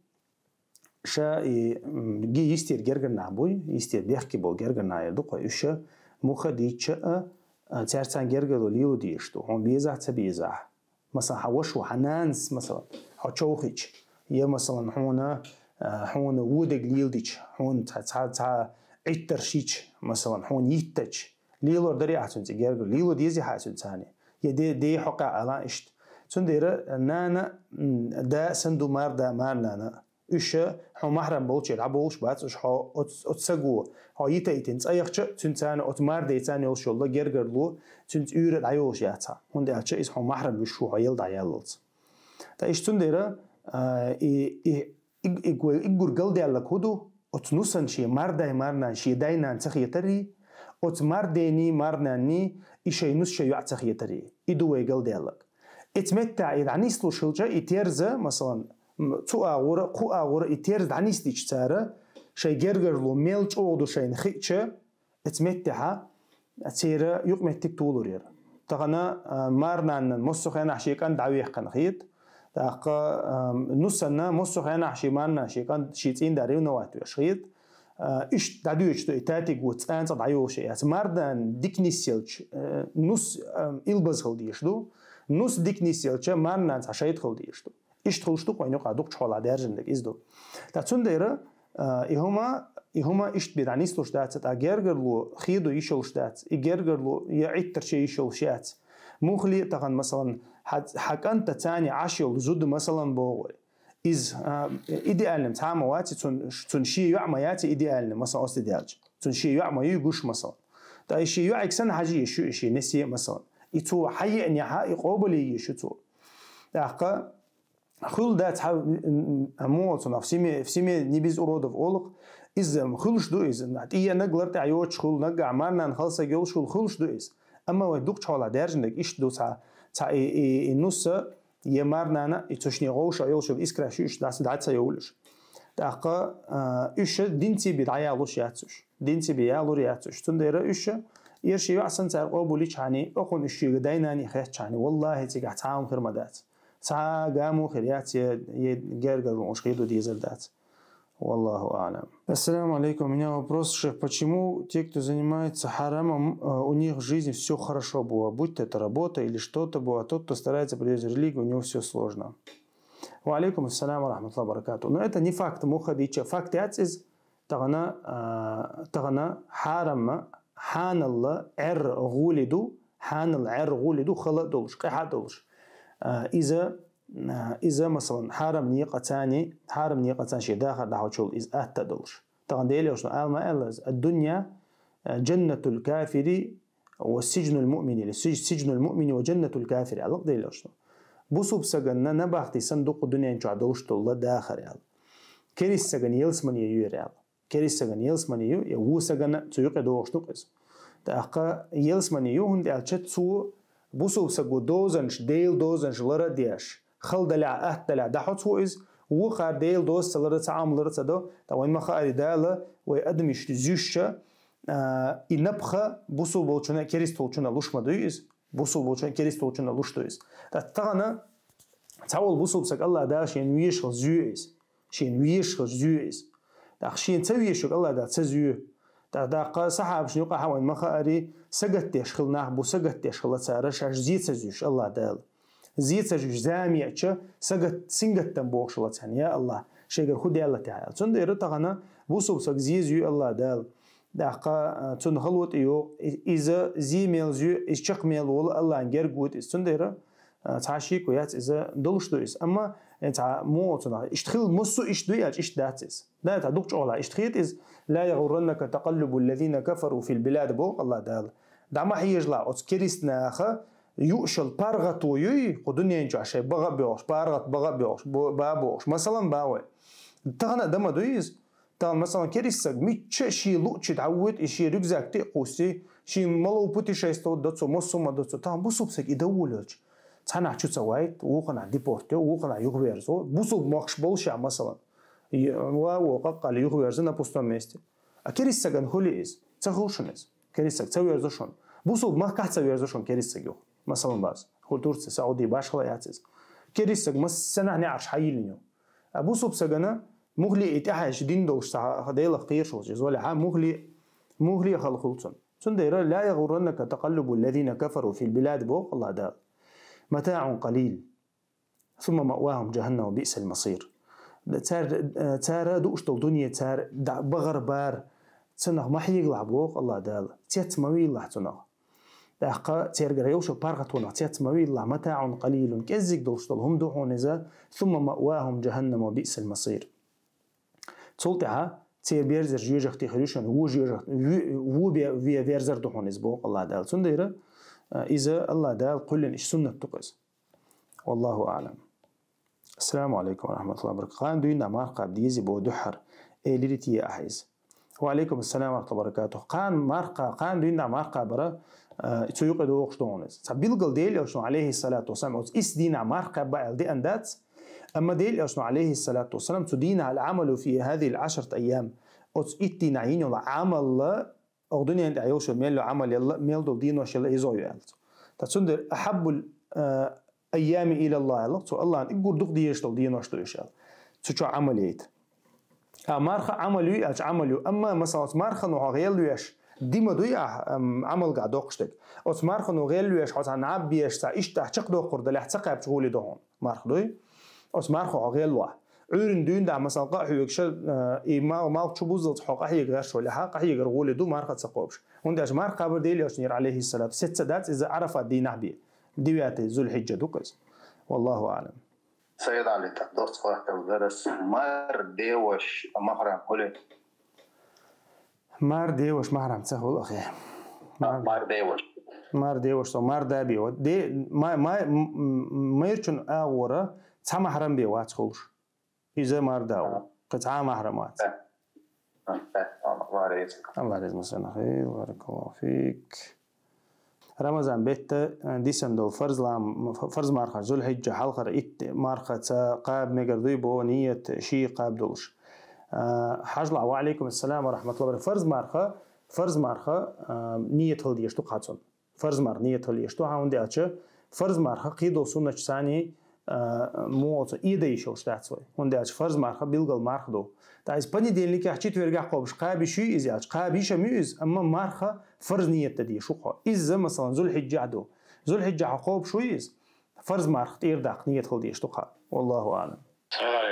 Ша и, м, ги йистера гергар нах буй, йистера бехке болу гергар нах яр ду-кх вай. Уьш муха дийча а, а, цаьрца гергарло леладе дезаш ду, хьуна безахь а, ца безахь а. Масалан, хьан вашас, хьан нанас, масалан, хьо човхийча, я, масалан, хьуна, а, хьуна вон дерг леладича, хьуна цхьа, цхьа, цхьа Ӏиттарш йича, масалан, хьуна йиттича, лелор дарий ахь цуьнца гергарло, лело дезий хьа цуьнца цхьаьна? Я де, де хьокъехь ала иштта. Цундела нана, м, да санна ду марда, марнана. Уьш хьо махьрам болчу дӀаболуш бац, уьш хьо оц-, оцу саго, хьо йита а йитина цӀа яхча, цуьнца цхьаьна оцу мардеца цхьаьна йолуш йолу гергарло, цуьнца уьйра а дӀайолуш яц хьан. ХӀунда аьлча иза хьо махьрам вуьш ву хьо яла дӀаяллалц. Ткъа иштта цундела, а, и, и, и, и, и гур галдаьлларг хӀун ду? Оцу нусан шен мардай марнан шен дай-нана ца хетарий, оцу мардений марнанний и шайн нус шайн йоӀ ца хетарий. И ду вай галдаьлларг. Эца меттехь и дӀанислуш хилча, и терза, масалан, м, цу агӀора, кху агӀора и терза дӀанисдича цара, шайн гергарло мел чӀогӀа ду шайна хиъча, эца меттехьа церан юкъаметтиг толур яра. Тахана, а, марнанна массо а хенахь шен кӀант дӀавехкана хета. ТӀаккха, а, нусанна массо а хенахь шен марнанна шен кӀант, шен цӀийнда ревновать веш хета. А, иштта дӀадоьдуш ду и татиг ву цӀанца дӀайолуш яц. Марнан дика нисъелча, а, нус, а, илбаза хила дезаш ду. Нус дика нисъелча, марнан цхьа шайтӀа хила дезаш ду. Иштта хуьлуш ду-кх вайн юкъахь дукхачу хьолахь даьржина дерг иза ду. Ткъа цундела, а, и хӀума, и хӀума иштта бен дӀанислуш дац, ткъа гергарло хеду йиш йолуш дац, и гергарло я Ӏиттарче йиш йолуш яц. Муххале а тахана, масалан, хьан, хьан кӀантаца цхьаьна Ӏаш йолу зуда, масалан, боху вай. Иза, а, идеальный цхьа а ма вац, цун, цун шен йоӀ ма яц идеальный, масалан, оцу тӀе даьлча. Цун шен йоӀ ма ю гуш, масалан. Ткъа и шен йоӀиг санна хьажа езаш ю и шен несе, масалан. И цо хьан еанехьа, и къобалъе езаш ю цо. ТӀаккха Хуьлу дац хьа, м, м, мугӀал цунах, в семье, в семье не без уродов олу-кх. Иза хуьлуш ду иза. ТӀеенаг лар тӀехь йоцуш хуьлу, наггахь марнана хала саг йолуш хуьлу, хуьлуш ду иза. Амма вай дукхачу хьолахь даьржинарг иштта ду цхьа, цхьа и, и, и нус а, я марнана, и цу шине гӀовша йолуш йолу искра шуьйш дӀа, дӀа ца йовлуш. ТӀаккха, а, уьш динца бен дӀаялуш яц уьш. Динца бен ялур яц уьш. Цундела уьш, эр ши йоӀ санна цара къобал йичхьана, окхунна уьш шега дай-наний хеттачхьана, валлахӀи, цигахь цхьа а хӀума хир ма дац. Цхьа а гаму хир яц, я, я гергара вон уьш хир ду дезар дац. Валлаху аълам. Ассаламу алейкум. У меня вопрос, шейх. Почему те, кто занимается харамом, э, у них в жизни все хорошо было, будь то это работа или что-то было, а тот, кто старается придерживаться религии, у него все сложно? Ва алейкум ассалам ва рахматуллахи ва баракатух. Но это не факт, муха дийцча. Факт яц иза, тахана, а, тахана хьарам, хьанал Ӏер гӀули ду, хьанал Ӏер гӀули ду, хала а долуш, къаьхьа а долуш. А, иза, а, иза, масалан, хьарам некъа цани, хьарам некъа цани шен дахар дӀахьочул иза атта а долуш. Тахана Дела йолчун ала ма аьлла иза: «Ад-дунья, а, джаннатул кафири ва сиджнул муъмини», или «Сидж-, сиджнул муъмини ва джаннатул кафири», аьлла Дела йолчун. Бусулба сагана набахти санна дукха дуьнен чохь долуш долу дахар аьлла. Керист сагана ялсамане юьйр аьлла. Керист сагана ялсамане ю, я ву сагана цу юкъе догӀуш ду-кх иза. ТӀаккха ялсамане ю, хӀунда аьлча цо бусулба саго дозанаш, Делан дозанаш лара а деш, хала далехь, атта далехь, дӀахьо цо иза, вукхара Делан доза ца лара, цхьа Ӏамал лара ца до, ткъа вайн ма хаъара Дала вай адамаш зуьйш, а, и напха бусулба волчунна, керист волчунна луш ма дуй иза. Бусулба волчунна, керист волчунна луш ду иза. ТӀаккха тахана цхьа волу бусулба саг АллахӀ Дала шена везаш хилча зуьй иза. Шена везаш хилча зуьй иза. ТӀаккха шена ца везаш верг АллахӀ Дала ца зуьй. ТӀаккха, тӀаккха сахьабашна юкъахь вайн ма хаъара, сагатдеш хилла нах бу, сагатдеш хилла цара, шаьш зе ца зуьйш АллахӀ Дала. Зе ца зуьйш, зама еъча, сагат-, сингаттам бохуш хилла царна: «Я АллахӀ, шайгара хӀун даьлла техьа?» аьлла. Цундела тахана бусулба саг зе зуьй АллахӀ Дала. ТӀаккха, а, цунна хало тӀе йо, и-, иза зе мел зуьй, иза чекх мел волу АллахӀна герга вуьту иза. Цундела, а, цхьа шеко яц, иза долуш ду иза. Амма, э, цхьа муха цунах иштта хила, массо а иштта дуй аьлча, иштта дац иза. Да, цхьа дукха чӀогӀа иштта хета иза: «Ла ягӀурраннака такъаллубу ллазина кафару фил билад», боху АллахӀ Дала. ДӀа ма хьежалахь оцу керист наха юуш йолу паргӀато юй, кху дуьнен чохь шайн баха а боьлхуш, паргӀат баха а боьлхуш, бо-, ба а бохуш. Масалан, ба вай. Тахана а дан ма дуй иза. Тахана, масалан, керист саг мичча а шен луъчу дӀавоьду, и шен рюкзак тӀе а кхуссий, шен малав путешествовать до цо, массо а ма до цо. Тахана бусулба саг и дан волавелча, цхьанхьа чу ца вайта, вукханхьа депорт йо, вукханхьа юхаверзо, бусулба мохкаш болуш а, масалан. Ва, во, къакъала юхаверза на пустом месте. А керист сагана хуьлий иза? Ца хуьлу шуна иза. Керист саг ца верзо шуна. Бусулба махкахь ца верзо шуна керист саг юха. Масалан, бац. Хуьлу Турция, Сауди, башхала яц иза. Керист саг массанхьа неӀарш хьайиллина ю. А бусулба сагана мухли и тӀаьхьа иша дин долуш ца Делах кхераш волчу иза валехьа, мухли, мухли а хала хуьлу цунна. Цундела: «Ла ягӀурраннака такъаллубу ллазина кафару фил билад», боху АллахӀ Дала. «МатаӀун къалил. Сумма маъвахум джаханнаму биъсал масир». Цара, цара дууш долу дуьне, цара дӀа-, бахара бара, цунах ма хьегалахь, боху АллахӀ Дала, цец ма вийлахь цунах. ТӀаккха цергара йолуш паргӀатонах цец ма вийлахь, «матаӀун къалилун», кӀеззиг долуш долу хӀума ду хьуна иза, «сумма маъвахум джаханнаму биъсал масир». Цул тӀаьхьа церан берзар жоьжахати хир ю шуна, ву жоьжахати, ву-, ву бе-, ве-, верзар ду хьуна иза, боху АллахӀ Дала. Цундела, а, иза АллахӀ Дала кхоьллина иштта суннат ду-кх иза. Валлаху аълам. Ассаламу алейкум ва рахматуллахи ва баракатух. Кхана дуьйна марха кхаба дезий боху дуьххьара, элира те ахьа иза. Ва алейкум ассалам ва рахматуллахи ва баракатух. Кхана марха кха-, кхана дуьйна марха кхабар, а, цу юкъе догӀуш ду хьуна иза. Цхьа билггал Делан Элчано, алейхиссалату вассалам, оцу исс дийнахь марха кхаба аьлла деана дац, амма Делан Элчано, алейхиссалату вассалам, цу дийнахь: «Аль-Ӏамалу фи хазихил Ӏашарат айям». Оцу итт дийнахь йина йолу Ӏамал, оха дуьнен тӀехь йолуш йолу мел йолу Ӏамал елла, мел долу денош елла иза йоьллу цо. Ткъа цундела: «Ахьаббул, а, айями илаллахӀ», аьлла цо, АллахӀна уггар дукха дезаш долу денош ду уьш аьлла. Цу чохь Ӏамал яйта. А марха Ӏамал юй аьлча, Ӏамал ю. Амма, масалан, оцу мархано хьо гӀелвеш, ди ма дуй ахь, ам, Ӏамалгахь доккхуш дерг. Оцу мархано гӀелвеш, хьо цхьа наб беш, цхьа иштта ахь чекхдоккхур дале, ахь ца кхаьбча гӀоле ду хьуна. Марха дуй? Оцу мархо хьо гӀелвахь. Ӏуьйранна дуьйна дахь, масалан, къа а хьоьгуш, а, и мал-, малх чу буззалц хьо къахьега гӀерташ валехьа, къахьегар гӀоле ду марха а ца кхобуш. ХӀунда аьлча марха кхабар Делан Элчанера, алейхиссалату, сецца дац иза Ӏарафат дийнахь бен. Девятый Зуль-Хьиджа ду-кх иза. Валлаху аълам. Сайд Ӏали, тӀаккха доцца хаттар дара ас. Мар деваш махрам хӀуле? Мар деваш махрам ца хуьлу, ахи. А, мар, мар деваш. Мар деваш со, мар даби. Вот де-, ма-, ма-, м-, м-, майрачун агӀора Цхьа махьрам бе вац хулаш. Иза мар да ву. Кхы цхьа махьрам вац. Аллах реза. Аллах реза масана хир, баракаллаху фик. Рамазан бетта, э, дисан долу фарз лам-, ф-, фарз марха, Зулхиджа хьалхара итт марха ца кхаба мегар дуй бо ният ши кхаба долуш. Э, хьажла, ва алейкум ассалам ва рахматуллахи ва баракатух. Фарз марха, фарз марха, э, ният хила деш ду кхацун. Фарз марха ният хила еш ду, хьа, хӀунда аьлча фарз марха кхидолу суннаташ саний, а, муха цо эда йиш йолуш дац вай. ХӀунда аьлча фарз марха билггал марха ду. ТӀаккха иза понедельникехь, четвергехь кхобуш кхаба йиш ю иза аьлча, кхаба йиш а ма ю иза, амма марха фарз ният дан дезаш ву хьо. Иза, масалан, Зулхиджехь ду. Зулхиджехь кхобуш ву иза, фарз марха тӀера даккха ният хила деш ду кхаба. Валлаху аълам.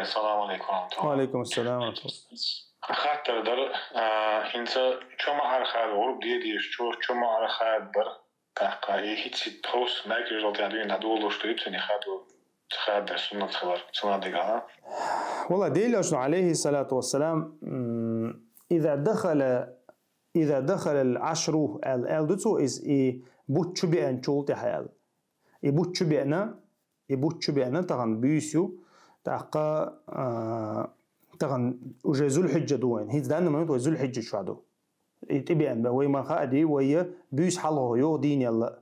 Салам алейкум. Ва алейкум ассалам ва рахматуллах. Хаттар дар, а, хӀинца чу ма архаьда гӀурба де дезаш, чу, чу ма архаьда дар. ТӀаккха и хӀинца тховс маьркӀажалла тӀехь дуьйна дӀадолалуш ду, цуьнан хадо, хадо суннат хилар, суннат дегала. Валла, Делан Элчано, алейхиссалату вассалам, м, «Иза дахала, иза дахалал ашру», аьл-, аьлла ду цо, иза и бутт чу беанчул тӀаьхьа аьлла. И бутт чу беана, и бутт чу беана, тахана буьйса ю, тӀаккха, а, тахана уже Зулхиджа ду вайн. ХӀинца данна ма ю, вай Зулхиджа чохь ду. И тӀебеана бен, вай ма хаъа ди, вай буьйса хьалхо йогӀу дийнелла.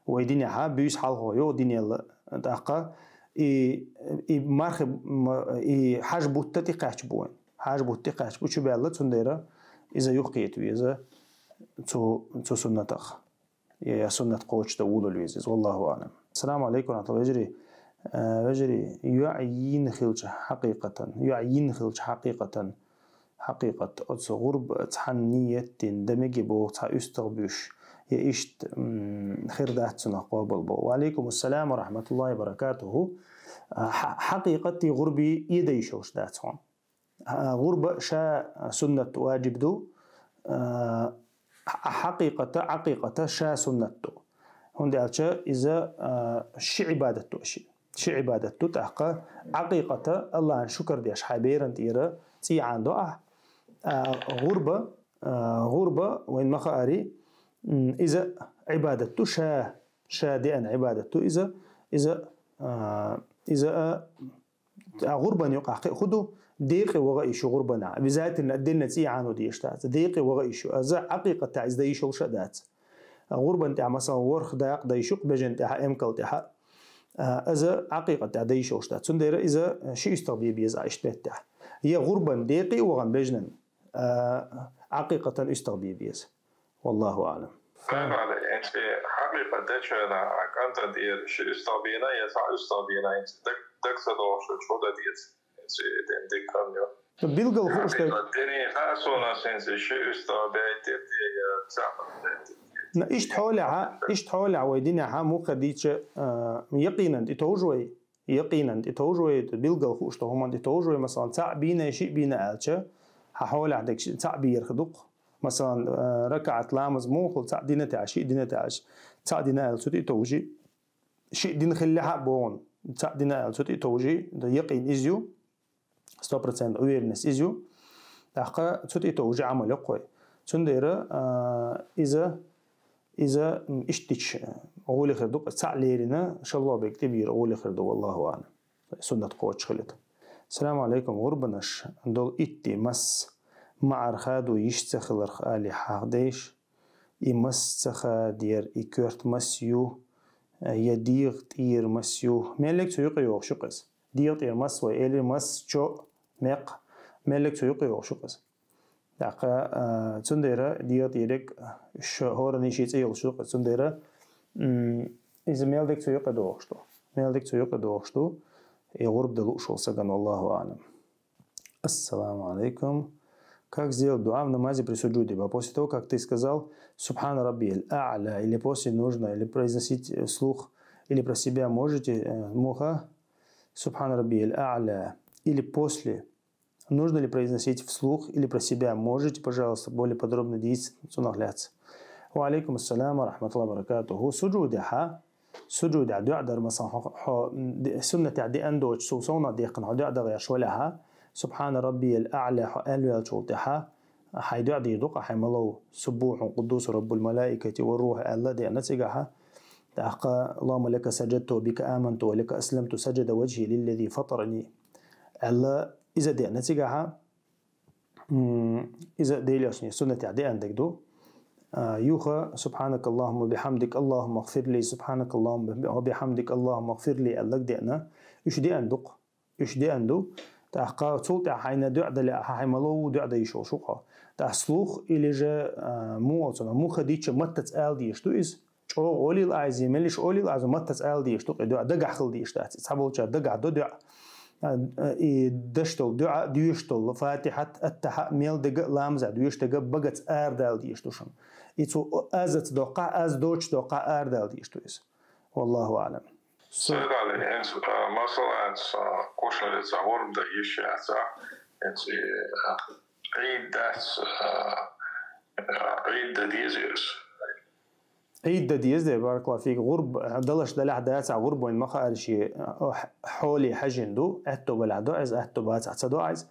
Вай динехьа буьйса хьалхо йогӀу дийнелла. ТӀаккха и, и мархи, м-, и хьаж бутта тӀекхаьчча бу вайн. Хьаж бутта тӀекхаьчча бу, чу баьлла, цундела иза юхкхета веза цу, цу суннатах. Я, я суннат кхочушдан вулал веза иза. Валлаху аълам. Ассаламу алейкум ва рахматуллах. Вежарий, э, вежарий, йоӀ йина хилча хьакъикъатан, йоӀ йина хилча хьакъикъатан, хьакъикъат оцу гӀурба цхьана ният дина, дан мега боху цхьа уьстагӀ буьйш, я иштта, м, хир дац цунах къобал бо. Ва алейкум ассалам ва рахматуллахи ва баракатуху. А, хьа-, хьакъикъат и гӀурби эда йиш йолуш дац хьуна. А, гӀурба ша суннат важиб ду, а, хьакъикъата, хьакъикъата ша суннат ду. ХӀунда аьлча иза, а, ши Ӏибадат ду ши. Ши Ӏибадат ду, тӀаккха хьакъикъата Аллахьан шукар деш хьайн беран тӀера цӀий Ӏан до ахь. А, гӀурба, а, гӀурба, вайн ма хаари, м, иза Ӏибадат ду, ша, ша деана Ӏибадат ду иза, иза, а, иза, а, А гӀурбан юкъахь кхин а хӀун ду? Декъе ваха йиш ю гӀурбанахь. Обязательно отдельно цӀий Ӏано дезаш дац. Декъе ваха йиш ю. Аза хьакъикъатехь иза дан йиш йолуш а дац. А гӀурбан тӀехь, масалан, ворхӀ дакъа дан йиш ю-кх бежан тӀехь, эмкал тӀехь. А, аза хьакъикъатехь дан йиш йолуш дац. Цундела иза ши уьстагӀ бен беза иштта меттехь. Я гӀурбан декъе а вахана бежанан, а, хьакъикъатан уьстагӀ бен беза. Валлаху аълам. Фа-, Фа-, хьакъикъат дечу хьуна а кӀантан тӀера ши уьстагӀ бийна я цхьа уьстагӀ бийна, хӀинца даг-, дага ца догӀуш ду, чу дан деза. ХӀинца и дин дика хан ю. Ну, билггал хууш даг. Хьакъикъат дерриг хаьа суна, хӀинца ши уьстагӀ бейтирте я цхьаъ бейтирте. Ну, иштта хьолехьа, иштта хьолехьа вай динехьа мухха дийча, а, якъинан тӀе товжа вай. Якъинан тӀе товжа вай, билггал хууш ду хӀуманна тӀе товжа вай, масалан, цхьаъ бийна, шиъ бийна аьлча, хьан хьолехь дерг ши-, цхьаъ бийр хир ду-кх. Масалан, э, ракаӀат ламаз муха хуьлу, цхьаъ дина тӀехь, шиъ дина тӀехь, цхьаъ дина аьлла цу тӀе товжи, шиъ дина хилла хьа а бохун, цхьаъ дина аьлла цу тӀе товжи, да якъин иза ю, сто процентов уверенность иза ю. ТӀаккха цу тӀе товжи Ӏамал йоккхуй. Цундела, а, иза, иза, м, иштта дича гӀоли хир ду, цхьаъ лерина, шалло бег тӀе бийр гӀоли хир ду, валлаху аълам. Суннат кхочуш хилита. Салам алейкум. ГӀурбанаш долу итти мас маӀар хадо йиш ца хиларх али хьахдеш, и мас ца хадер, и коьрта мас ю, я дегӀа тӀера мас ю. Мел лег цу юкъе йогӀуш ю-кх иза. ДегӀа тӀера мас вай эли мас, чо, мекх. Мел лег цу юкъе йогӀуш ю-кх иза. ТӀаккха, а, цундела дегӀа тӀериг ш-, хӀоранна шен цӀе йолуш ю-кх иза. Цундела, м, иза мел дерг цу юкъе догӀуш ду. Мел дерг цу юкъе догӀуш ду. И гӀурба дан лууш волу сагана, валлаху аълам. Ассаламу алейкум. Как сделать дуа в намазе при суджуде? После того, как ты сказал «Субхана раббияль а'ля», или после нужно, или произносить вслух, или про себя можете, э, муха, «Субхана раббияль а'ля», или после. Нужно ли произносить вслух или про себя? Можете, пожалуйста, более подробно дийцина цунах лаьцна? Ва алейкум ассалам ва рахматуллахи ва баракатуху. Суджудехьа, суджудехь дуӀа дар, масалан, хьо, хьо, м, де-, суннатехь деана доцуш, цул совнах дехкина хьо дуӀа дан гӀерташ валехьа, «Субхана раббияль а'ля» хьо аьлла ваьллачул тӀаьхьа, хьайн дуӀа дийр ду-кх хьайн малав, «Суббухун къуддусун раббул малаикати ва рухь» аьлла а деана цигахьа. ТӀаккха «اللهم لك سجدت وبك آمنت ولك أسلمت سجد وجهي للذي فطرني» аьлла, иза деана цигахьа, м, иза Делошни суннатехь деана дерг ду. А, юха «سبحانك اللهم وبحمدك اللهم اغفر لي سبحانك اللهم وبحمدك اللهم اغفر لي» аьлларг деана, уьш деана ду-кх. Уьш деана ду. ТӀаккха цул тӀаьхьа хьайна дуӀа дале а, хьайна мало ву дуӀа дан йиш йолуш ву-кх хьо. ТӀаккха слух или же, а, муха оцу, муха дича маттаца ала дезаш ду иза. ЧӀогӀа олийла Ӏа иза, меллаша олийла Ӏа иза, маттаца ала дезаш ду-кх и дуӀа, дагахь хила дезаш дац. Цхьаболчара дагахь до дуӀа. А, а, и деш долу дуӀа, доьшуш долу Фатихьат, Аттахьа, мел дерг а, ламазехь доьшуш дерг а багаца арадала дезаш ду шуна. И цу азаца доккхахь, аз доцуш доккхахь арадала дезаш ду иза. والله أعلم. Сайд-Ӏали, хӀинца, а, масала, хӀинца, а, кхушналлица гӀурба дан йиш яц, а, хӀинца, а, Ӏийд дац, а, а, Ӏийд дан деза иза. Ӏийд дан деза, баракаллаху фик, гӀурба далаш далехь дацахь, гӀурба вайн ма хаара шен, а, хьоле хьаьжжина ду, аьтто балехь до иза, аьтто бацахь ца до иза.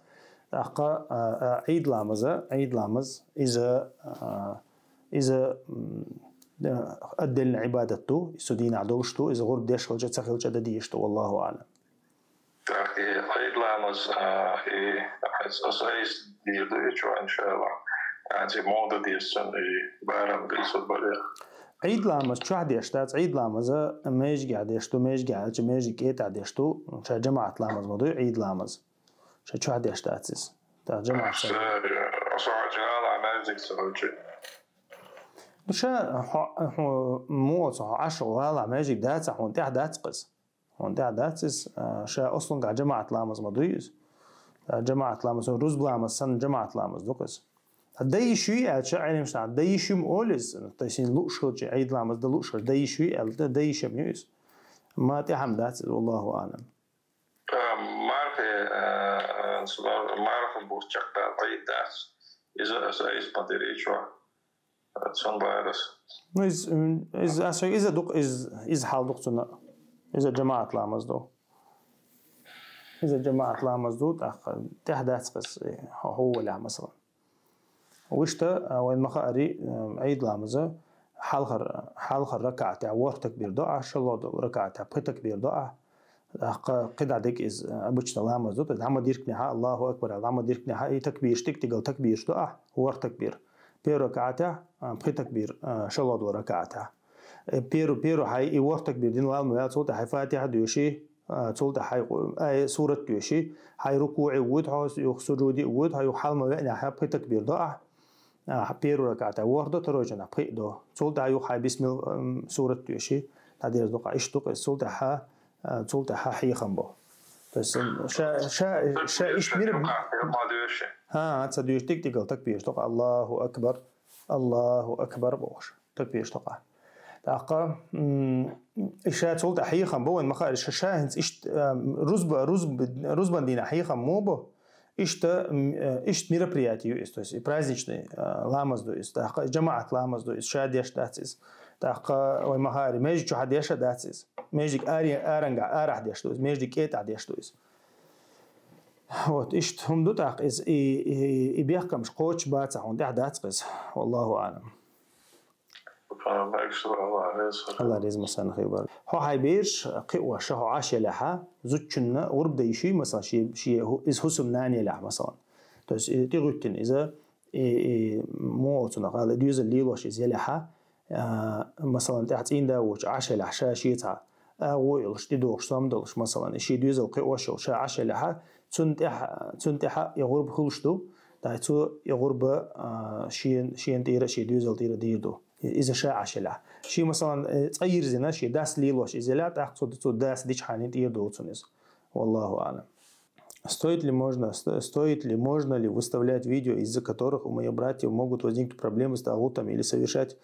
ТӀаккха, а, а, Ӏийд ламаза, Ӏийд ламаз, иза, а, Иза, м, да, отдельный Ӏибадат ду, иза цу дийнахь долуш ду, иза гӀурба деш хилча, ца хилча дан дезаш ду, والله أعلم. ТӀаккха и Ӏийд ламаз, а, и, ас, ас айса дийр ду и чохь, иншаллахӀ. ТӀаккха и муха дан деза цунна и барам, гуьлсур баре. Ӏийд ламаз чохь деш дац, Ӏийд ламаза межигехь деш ду, межигехь аьлча, межиг кӀетӀахь деш ду, ша жамаӀат ламаз ма дуй, Ӏийд ламаз. Ша чохь деш дац иза. ТӀаккха жамаӀат аса, аса хьо гӀала межиг ца хилча. Ну, ша хьо, хьо, муха оцу хьо Ӏаш гӀала межиг дац, хьуна тӀехь дац-кх иза. Хьуна тӀехь дац иза, а, ша ослунгахь жамаӀат ламаз ма дуй иза. ТӀаккха жамаӀат ламаз, рузба ламаз санна жамаӀат ламаз ду-кх иза. Дан йиш юй аьлча, Ӏеламнаха, дан йиш ю ма олу иза, то есть лууш хилча, Ӏийд ламаз дан лууш хилча, дан йиш юй аьлла, дан йиш ма ю иза. Ма тӀехь-м дац иза, والله أعلم. Э, мархи, э, э, мархи бу чекхдаьлла Ӏийд дац. Иза аса айса ма дира и чохь. Э, цунна бара аса. Ну, из, м, из, аса иза ду-кх, из, из хьал ду-кх цунна. Иза жамаӀат ламаз ду. Иза жамаӀат ламаз ду, тӀаккха тӀехь дац-кх иза, хьо, хьо валахь, масалан. Вуьшта, а, вайн ма хаари, а, Ӏийд ламаза хьалхара, хьалхара ракаӀатехь ворхӀ такбир до ахь, шолгӀа долу ракаӀатехь пхи такбир до ахь. ТӀаккха кхидӀа дерг иза, а, обычно ламаз ду, то есть дӀа ма диркнехьа, Аллаху акбар аьлла, дӀа ма диркнехьа, и такбирш дерг, тӀе гал такбирш до ахь, ворхӀ такбир. Первый ракаӀатехь, а, пхи такбир, а, шолгӀа долу ракаӀатехь. Э, первый, первый хьайн и ворхӀ такбир дина вала ма ваьлла, цул тӀаьхьа хьайн Фатихьа доьший, а, цул тӀаьхьа хьайн, а, сурат доьший, хьайн рукуӀе вуьйту хьо, юха сужуде вуьйту хьо, юха хьала ма веанехь, хьайн пхи такбир до ахь. А, первый ракаӀатехь ворхӀ до, второй чохь пхи а до. Цул тӀаьхьа юха хьайн бисмил, м, сурат доьший, дӀадерза ду-кх, иштта ду-кх иза, цул тӀаьхьа, а, цул тӀаьхьа хьехам бо. То есть, м, ша, ша, ша иштта мира... ХӀа, ца доьший тӀе гал такбирш ду-кх, Аллаху акбар, Аллаху акбар бохуш. Такбирш ду-кх. ТӀаккха, м, и ша цул тӀаьхьа хьехам бо вайн ма хаари, ша, ша хӀинца иштта, а, рузба, рузба, рузбан дийнахь хьехам муха бо, иштта, м, э, иштта мероприятие ю иза, то есть и праздничный, а, ламаз ду иза, тӀаккха жамаӀат ламаз ду иза, ша деш дац иза. ТӀаккха вайн ма хаари, межиг чохь деш а дац иза. Межиг аре-, арангахь, арахь деш ду иза, межиг кӀетӀахь деш ду иза. Вот, иштта хӀума ду тӀаккха иза, и, и, и бехкамаш кхочуш бацахь, хьуна тӀехь дац-кх иза. Аллаху аӀлам. Алла реза ма санна хир бара. Хьо хьайн бераш кхиош, хьо Ӏаш елехьа, зудчунна гӀурба дан йиш юй, масалан, ши, ши хӀу-, иза хӀусамнана елехь, масалан. То есть, и тӀегӀуьттина иза, и, и муха оцунах ала, доьзал лелош иза елехьа, а, масалан, тӀехь цӀийнда воцуш Ӏаш елехь, ша шеца агӀо йолуш, тӀедогӀуш, сом долуш, масалан, и шен доьзал кхиош йолуш, ша Ӏаш елехьа, цунна тӀехь, цунна тӀехьа и гӀурба хуьлуш ду, дай цо и гӀурба, а, шен, шена тӀера, шен доьзал тӀера дийр ду. И-, иза ша Ӏаш елехь. Шен, масалан, э, цӀа йирзина, шен дас лелош иза елехь, тӀаккха цо, цо дас дичхьана тӀера долу цунна иза. Валлаху аӀлам. Стоит ли можно, сто-, стоит ли, можно ли выставлять видео, из-за которых у моих братьев могут возникнуть проблемы с тагутом или совершать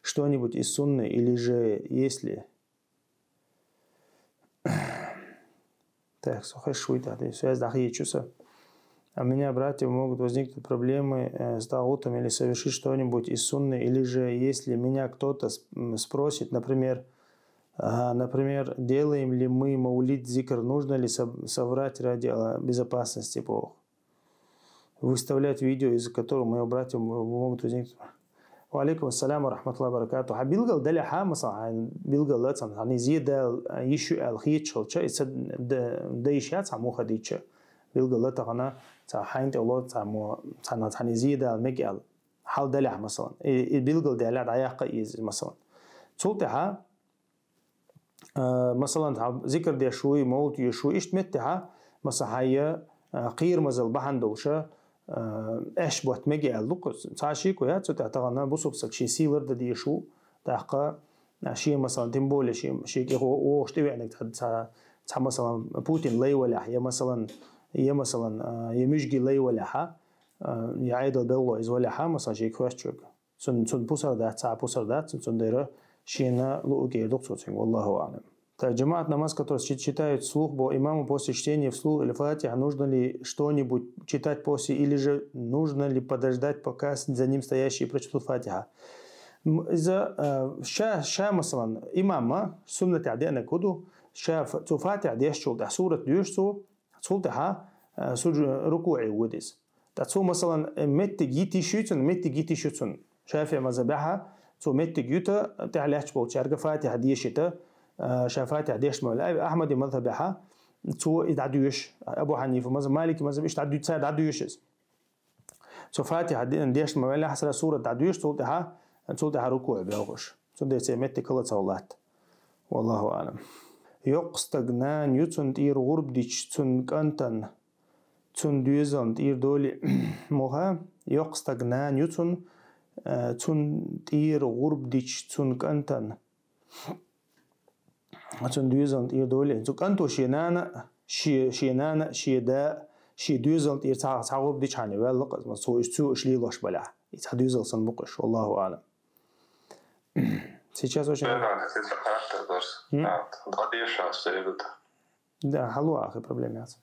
что-нибудь из сунны, или же если Так, со хезаш вуй тӀехь, связь дӀахьийчу со. А у меня, братьев, могут возникнуть проблемы, э, с тагутом или совершить что-нибудь из сунны, или же, если меня кто-то с-, м, спросит, например, а, например, делаем ли мы маулид, зикр, нужно ли соб-, соврать ради, а, безопасности, Бог? Выставлять видео, из-за которого мои братья м-, могут возникнуть. Ва алейкум ассалам ва рахматуллахи ва баракатух. Хьа билгал далехьа, масала, хьайн билгал ла цхьан, хьан из е дал, а, йиш ю аьлла хеташ хилча, и ца д-, д-, дайша цхьа муха дича. Билгал ла тахана, цхьа хьайн тӀе ло, цхьа мо, цхьа на, цхьа из е дал мег аьлла. Хьал далехьа, масалан. И, и билгал далехьа, дӀаяккха из, масалан. Цул тӀехьа, а, масалан, хьа зикр деш вуй, мовлат йеш вуй, ишт меттехьа, масала, хьайя, а, кхийра мазал бахьан долуша, а, эш бот мега аьлла ду-кх. Цхьа шийко я, цу тӀехь тахана бусалба саг ший сийлар да деш ву, тӀаккха, а, шен, масалан, тем более, шен, шен кӀе во-, вогӀуш тӀевеаниг цхьа, цхьа, цхьа, масалан, Путин лай валехь, я, масалан, я, масалан, а, я муьжги лай валехьа, а, я Ӏедал белло из валехьа, масалан, шен хоьттучуьг. Цун, цун пусар дац, цхьа пусар дац, цун, цун дера шена луъу кӀера ду-кх цо цуьнга, валлаху аълам. Так, джамаат намаз, который чи-, читают вслух, бо имаму после чтения вслух или фатиха, нужно ли что-нибудь читать после, или же нужно ли подождать, пока с-, за ним стоящие прочтут фатиха? М, иза, э, ша, ша, масалан, имама суннатехь деана куду, ша ф-, цу фатиха дешчул тӀехь сурат дуьйш цо, цул тӀехьа, э, суджу-, рукуӀе вуд иза. Ткъа цо, масалан, э, меттиг йита йиш ю цун, меттиг йита йиш ю цун. ШафиӀ мазхабехьа цо меттиг юта, тӀехь лаьтташ болчаьрга фатиха дешита, э, ша фатиха деш ма ваьлла. Ахьмади мазхабехьа цо и дӀадуьйш, Абу Хьанифа мазхаб, Малики мазхаб, иштта дӀадуьйш, цара дӀадуьйш иза. Цо фатиха де-, деш ма ваьлла, хьасара сурат дӀадуьйш, цул тӀехьа, цул тӀехьа рукуӀе боьлхуш. Цундела церан меттиг хала ца латта. Валлаху аълам. Йоккха стаг нана ю цун тӀера гӀурба дича цун кӀантан, цун доьзална тӀера доле муха, йоккха стаг нана ю цун, э, цун тӀера гӀурба дича цун кӀантан, цун доьзална тӀера доле. Цу кӀанто шен нана, шен, шен нана, шен да, шен доьзална тӀера цхьа, цхьа гӀурба дича хьане ваьлла-кх иза, ма цо уьш, цо уьш лелош балехь. И цхьа доьзал санна бу-кх уьш, валлаху аълам. Сейчас очень... М? Да, хьало ахи, проблема яц.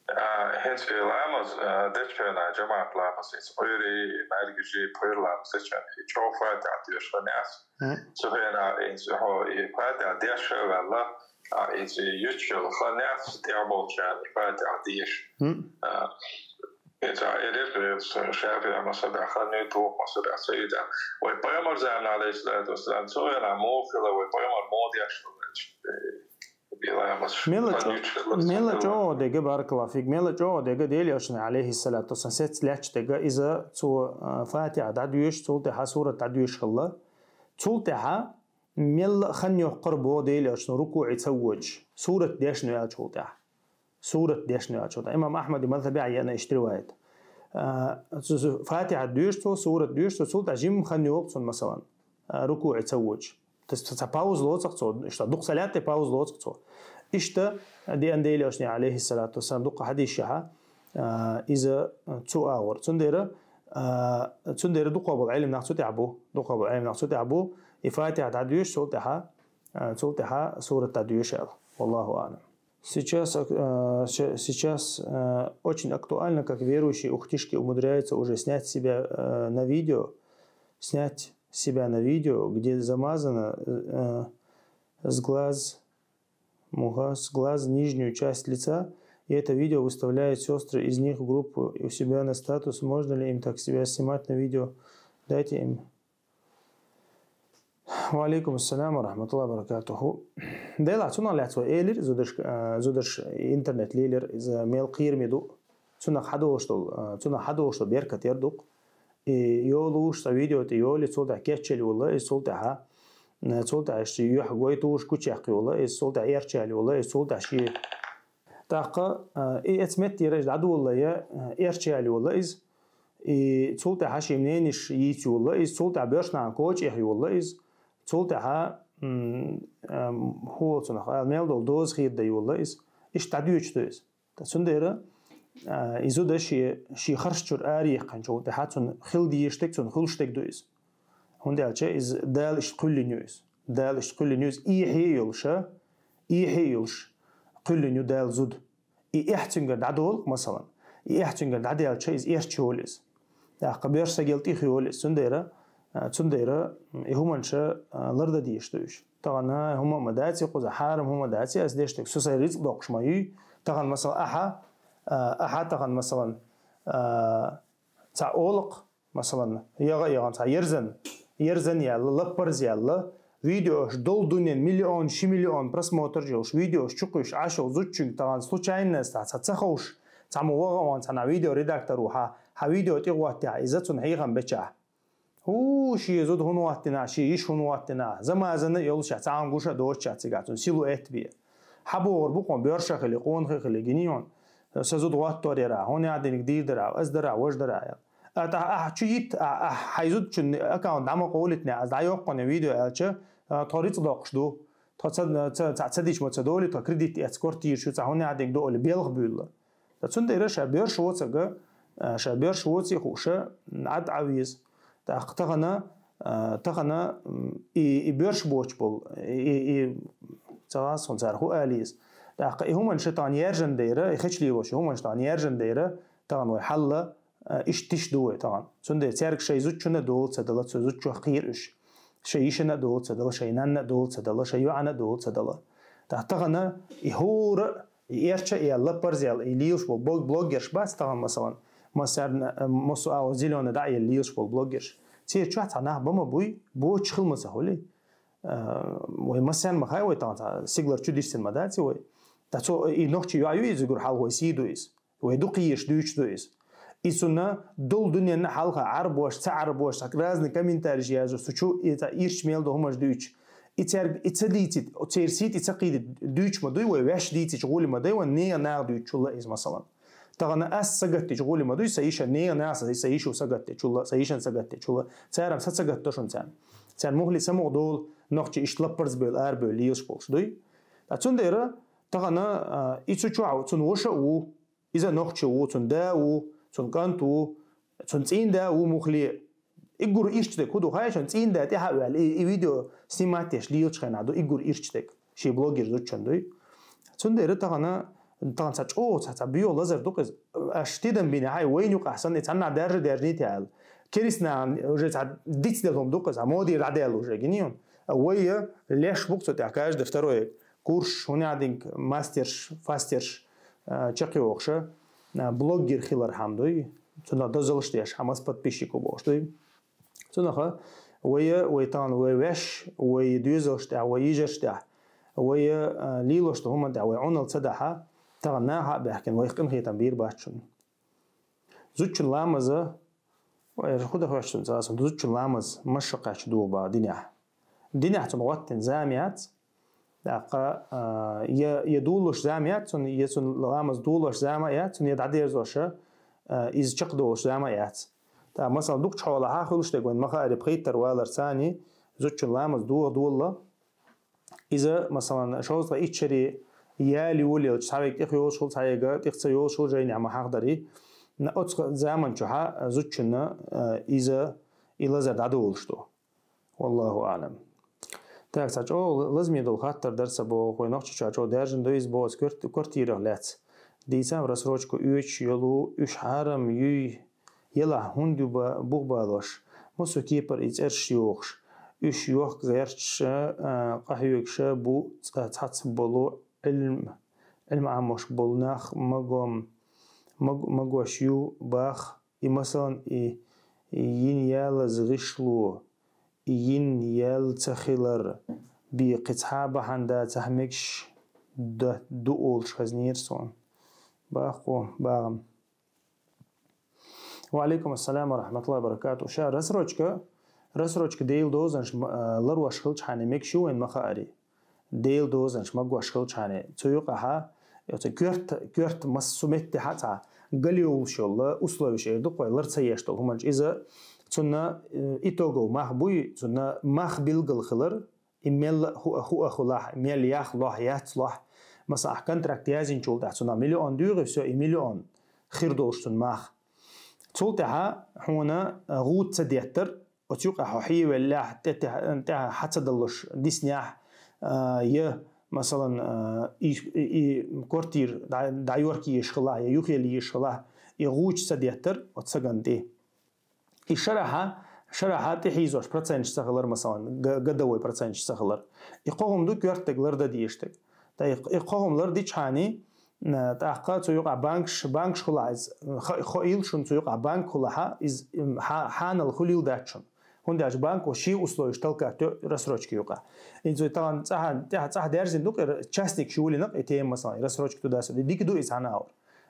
А, хӀинца и ламаз, а, дечу хенахь, джамаат ламаз, хӀинца Ӏуьйрий, маьркӀажий, пхьуьйра ламаз дечу хенахь, и чӀогӀа фатиха доьшуш хилла нах. М. Цу хенахь, хӀинца хьо и фатиха деш а ваьлла, а, хӀинца и юьтуш хилла нах, тӀехь болчарна и фатиха деш. М. А, хӀинца а, и деш, хӀинца ШафиӀ мазхабехь хан ю, вукху мазхабехь ца ю тӀаккха. Вай пайхамар заманахь, Ӏалайхиссалату вассалам, цу хенахь муха хилла, вай пайхамар муха деш хилла. Мела чӀо-, мела чӀогӀа дега, баракаллаху фик, мела чӀогӀа дега Делан Элчано, Ӏалайхиссалату вассалам, сецца лаьтташ дега, иза цо, а, фатиха дӀадоьшуш, цул тӀехьа сурат дӀадоьшуш хилла. Цул тӀехьа мелла а хан йоккхура боху Делан Элчано рукуӀе ца воьдуш, сурат дешна ваьллачул тӀехьа. Сурат дешна ваьллачул тӀехьа. Имам Ахьмадан мазхабехь еана иштта риваят. А, цу, цу фатиха доьшу цо, сурат доьшу цо, цул тӀехьа жимма хан йогӀу цунна, масалан, а, рукуӀе ца воьдуш. То есть цхьа пауза лоцу-кх цо, иштта дукха салат тӀе пауза лоцу-кх цо. Иштта деана Делан Элчано, Ӏалайхиссалату вассалам, дукха хьадисашкахь, а, иза цу агӀор. Цундела, а, цундела дукхахболу Ӏилманах цу тӀехь бу, дукхахболу Ӏилманах цу тӀехь бу, и фатиха дӀадоьшу, цул тӀехьа, а, цул тӀехьа сурат дӀадоьшу аьлла. Валлаху аълам. Сейчас, ак-, а, се-, сейчас, а, очень актуально, как верующие ухтишки умудряются уже снять себя, а, на видео, снять себя на видео, где замазано, э, с глаз, муха, с глаз нижнюю часть лица, и это видео выставляют сестры из них в группу и у себя на статус. Можно ли им так себя снимать на видео? Дайте им. Ва алейкум ассалам ва рахматуллахи ва баракатуху. Делахь, цунах лаьцна вай элира, зударш, а, зударш интернет лелира, иза мел кхераме ду. Цунах хьадолуш долу, а, цунах хьадолуш долу беркат яр ду-кх. И йолуш цхьа видео тӀе йолу, цул тӀаьхьа кечъелла йолу, иза цул тӀаьхьа, м, цул тӀаьхьа ши юьхь гойтуш гучуяьккха йолу, иза цул тӀаьхьа эрча яьлла йолу, иза цул тӀаьхьа ши. ТӀаккха, а, и эцу метте яра иза дӀадолалла, а, эрча яьлла йолу иза, и цул тӀаьхьа шен мнениш йийца йолу иза, цул тӀаьхьа боьршнахьан коча эха йолу иза, цул тӀаьхьа, м, а, хӀун олу цунах, а, мел долу доза хир дан йолу иза. Иштта дӀадоьдуш ду иза. Ткъа цундела, а, и зуда шен, шен харш чуьра араехкинчул тӀаьхьа цунна хила дезаш дерг, цунна хуьлуш дерг ду иза. ХӀунда аьлча иза Дала иштта кхоьллина ю иза. Дала иштта кхоьллина ю иза. Эхье а йолуша, эхье а йолуш кхоьллина ю Дала зуда. И эхь цуьнгара дӀадолу-кх, масалан. И эхь цуьнгара дӀадаьлча иза эрча йолу иза. ТӀаккха боьрша стагал тӀехйолу иза. Цундела, а, цундела и хӀуманаш, а, лардан дезаш ду уьш. Тахана хӀума а ма дац и кхуза, хьарам хӀума а дац и ас деш дерг, со сайн рицкъ доккхуш ма юй. Тахана, масалан, ахьа, а, ахьа тахана, масалан, а, цхьа олу-кх, Масалан, яга-яган цхьа ерзан, ерзан яла, лаппарз яла, видеош дол дунен миллион, ши миллион просмотр жолш, видеош чукуш, ашо зуччунг таган случайность, цхьа цахауш, цхьа му вага он, цхьа на видео редактор уха, ха видео тигуатти, иза цун хейган беча. У, ши зуд хун ваттина, ши иш хун ваттина. Замазана йолша, цаан гуша доча цигацун силуэт бие. Хабогор букон бёрша хили, кон хили гинион. Са зуд ваттор яра, хун ядиник дир дара, аз дара, вож дара. А та а чу ит, а а хайзуд чун аккаунт дама колитне, аз да ёкконе видео алча, ториц докш ду. То ца ца ца дич мо ца доли, то кредит эц квартир шу ца хун ядик доли белх бюлла. Та цун дейра ша бёрш воцага, ша бёрш воци хуша ад авиз. Та тагана, тагана и и бёрш боч бол, и и цагас хун цар ху ализ. Та и хуман шатан яржан дейра, и хечлило шу хуман шатан яржан дейра, таган вай халла, иш тиш дуй таган. Цун дей церг шай зучуна дол ца дала, цу зучу хир уш. Шай ишана дол ца дала, шай нанна дол ца дала, шай юана дол ца дала. Та тагана и хура и эрча и лаппарзял, и лилш бол блог-, блогерш бац таган, масалан. Масарна, мосу ао зелёна да и лилш бол блогерш. Ци чуа ца нах бама буй, боч хилма ца хули. Вай масян махай вай таган, сиглар чудишсен ма да ци вай. Та цо и нохчи юа ю из гур хал вай сиду из. Вай ду киеш дүүч ду из. И цуна дол дунена халха арбош, ца арбош, так разный комментарий язу сучу, и та ирч мел до хумаш дүүч. И церг, и ца дийцит, цер сит, и ца кийдит дүүч ма дуй, вай вяш дийцич гули ма дуй, вай не наг дүүч чула из, масалан. Тагана ас сагаттич гули ма дуй, са иша не наса, са ишу сагатте чула, са ишан сагатте чула. Царам са сагатта шун цан. Цан мухли самуг дол, нохчи ишт лаппарз бел, ар бел, лилш болш дуй. Та цун дейра, тагана и цу чуа, цун воша у, иза нохчи у, цун да у, цун кант у, цун цин да у мухли. Игур ирчдек, худу хайшан цин да тяха вял, и видео снимать еш лилчхена ду, игур ирчдек. Ши блогер зуччан дуй. Цун дейра тагана, таган ца чо, ца ца био лазар дукъиз. Аш тидам бина хай вайню къасан, цанна даже даже не тял. Керисна уже ца диц делом дукъиз, а моди радел уже гинион. Вай леш бук цо тя каждый второй курш, хунядинг мастерш, фастерш, чакъи охша, блогер хилар хамдуй, цуна дозалш деш, хамас подписчику бошдуй. Цунаха вай, вай тан, вай веш, вай дюзалш тя, вай ижерш тя, вай лилош тя, хуман тя, вай онал цадаха, таган наха бяхкин, вай хкин хитан бир бачун. Зучун ламаза, вай худа хвешчун цасан, зучун ламаз, маша кач дуба диня. Диня цун гъаттин замият, Дакъа, я дулуш зама яц цун, я цун ламаз дулуш зама яц цун, я дадерзоша из чакъ дулуш зама яц. Та масалан, дук чхола хахулуш дегвен маха ари пхитар валар цани, зучун ламаз дула дула. Иза масалан шозга ичери яли улил цавек тих йолшул, цаега тихца йолшул жайни ама хахдари. На оцга заман чуха зучунна иза илаза дадулуш ду. Валлаху аълам. Так, ца чӀо лазми дол хаттар дар ца бо, хой нохчи ча чӀо держин доиз бо, квартира лец. Дийцам рассрочку уьч йолу уьш хьарам юй, ела хунду ба бух балош. Мусу кипар и церш юхш. Уьш йохк герч, къахьюгша бу цац болу илм. Илм амош бол нах магом, магош ю бах. И масалан, и йин яла згишлу, и йин ял цахилар, би кицха баханда цахмекш да дуолш хазнир сон. Баху, багам. Ва алейкум ассалам ва рахматуллахи ва баракату. Ша рассрочка, рассрочка дейл дозанш ларваш хилч хани мекшу вен махари. Дейл дозанш магваш хилчхьани. Цу юкъахьа, оцу кёрт, кёрт массу метте хьа цхьа галиулшулла условиш эр дукъвай лар ца еш долу хӀуманчу иза цунна итогов мах буй, цунна мах билгал хилар, и мелла хӀуа, хӀуа хулахь, мел ях лохь, яц лохь. Масала, ахь контракт язйинчул тӀаьхьа цунна миллион дуьйгӀи, всё, и миллион хир долуш цунна мах. Цул тӀаьхьа хьуна гӀуд ца деттар, Оцу юкъа хьо хьевеллехь, тӀе-, тӀе-, тӀе хьа ца даллуш диснехь, а, я, масалан, а, и, и, и квартир дӀа-, дӀайорки еш хилахь, я юхел еш хилахь, и гӀуча ца деттар оцу сагана тӀе. И шарахьа, шарахьа тӀе хьийзош проценташ ца хилар, масалан, га-, гадовой проценташ ца хилар. И кхо хӀума ду коьртаг ларда дезаш дерг. Ткъа и, и кхо хӀума лардичхьани, ТӀаккха цу юкъа банкаш, банкаш хула из, хо-, хо ил шун цу юкъа банк хула хьа, из, м, хьа-, хьанал хулил дац шун. ХӀунда аьлча банко ши условиш талкатё рассрочка юкъа. Ин цу таган цӀаха, тӀаха, цӀаха дерзин дукъ, частник ши улинак, и тема, масала, рассрочка туда сюда. Дик ду из хьана аур.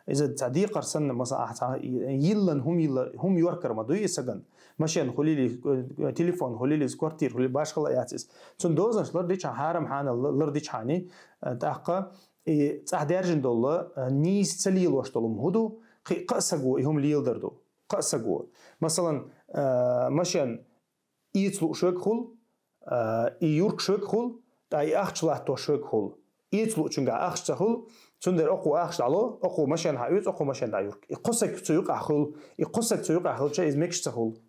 Иза ца дикъар санна, масала, ахьа ца йиллан хум йилла, хум йоркар ма дуй и саган. Машен хулили, э, телефон хулили, квартир хулили, башхала яцис. Цун дозанш лар дича, харам хьана лар дича хьани, э, тӀаккха, и цӀаха дерзин долла, э, нийс ца лилош долум хӀу ду, кхы-, кхы саго, и хум лилдар ду. Кхы саго. Масалан, э, машен ийц луъ шуг хул, а, и юрк шуг хул, а, и ахч латто шуг хул. Ийц луъчунга ахч ца хул, цундер окху ахч дало, окху машен хьа уьц, окху машен дӀа юрк. И кхусак цу юкъа хул, и кхусак цу юкъа хилча, из мекш ца хул.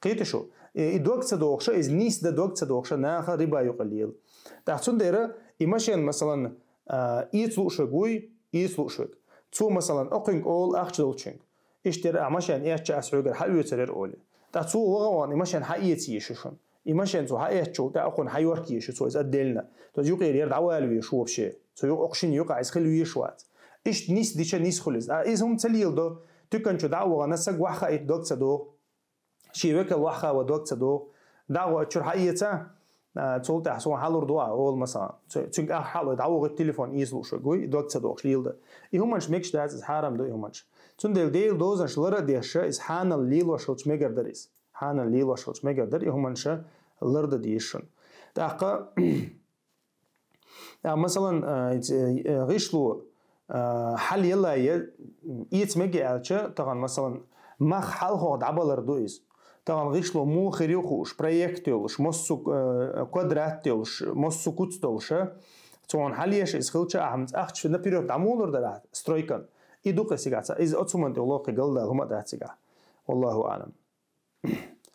Кхийту шу? И, и дог ца дохша, из нийс да дог ца дохша, наха риба юкъа лел. ТӀаккха цундера и машен, масалан, а, ийц луъ шуг вуй, ийц луъ шуг. Цу, масалан, окхуинг ол ахч долчунг. Иштер а машен эчча ас хьугар хьа уьцарер оли. ТӀа цу вагӀа ван и машен хьа эци шушун. И машен цу хьа эччул тӀа окхун хьа йорк ешу цу из отдельно. То есть юкъер ер дӀавал веш вообще. Цу ю-, окхшин юкъа из хил веш вац. Ишт нис дича нис хулиз. А из хум ца лил до, тюканчу дӀа вагӀана саг вахха ит дог ца догӀ. Ши векал вахха ва дог ца догӀ. ДӀа вагӀа чур хьа эца, а, цул тӀа су хьалур дуа, ол масалан. Цу-, цуьнг ах хьалой дӀа вагӀа телефон ийс луш гуй, дог ца догӀш лил да. И хуманш мекш дац, из хьарам ду и хуманш. Цундел дел дозанш лара деша, из хьанал лилош хилч мегар дар из. Хьанал лилош хилч мегар дар, и хуманша ларда дешун. ТӀаккха, а, масалан, а, ит, э, гӀишлу, а, хьал яла я, м, ийц меги аьлча, таган, масалан, мах хьалхох дӀабалар ду из. Таган гӀишлу мухир ю хуш, проект йолуш, массу, э, квадрат йолуш, массу куц долуша. Цун хьал еш из хилча, ахмц ахча наперёд дӀамулур дара стройкан. И дукъа сигаца, из оцуман тӀе локхи галда хӀума дацигахь. Валлаху аълам.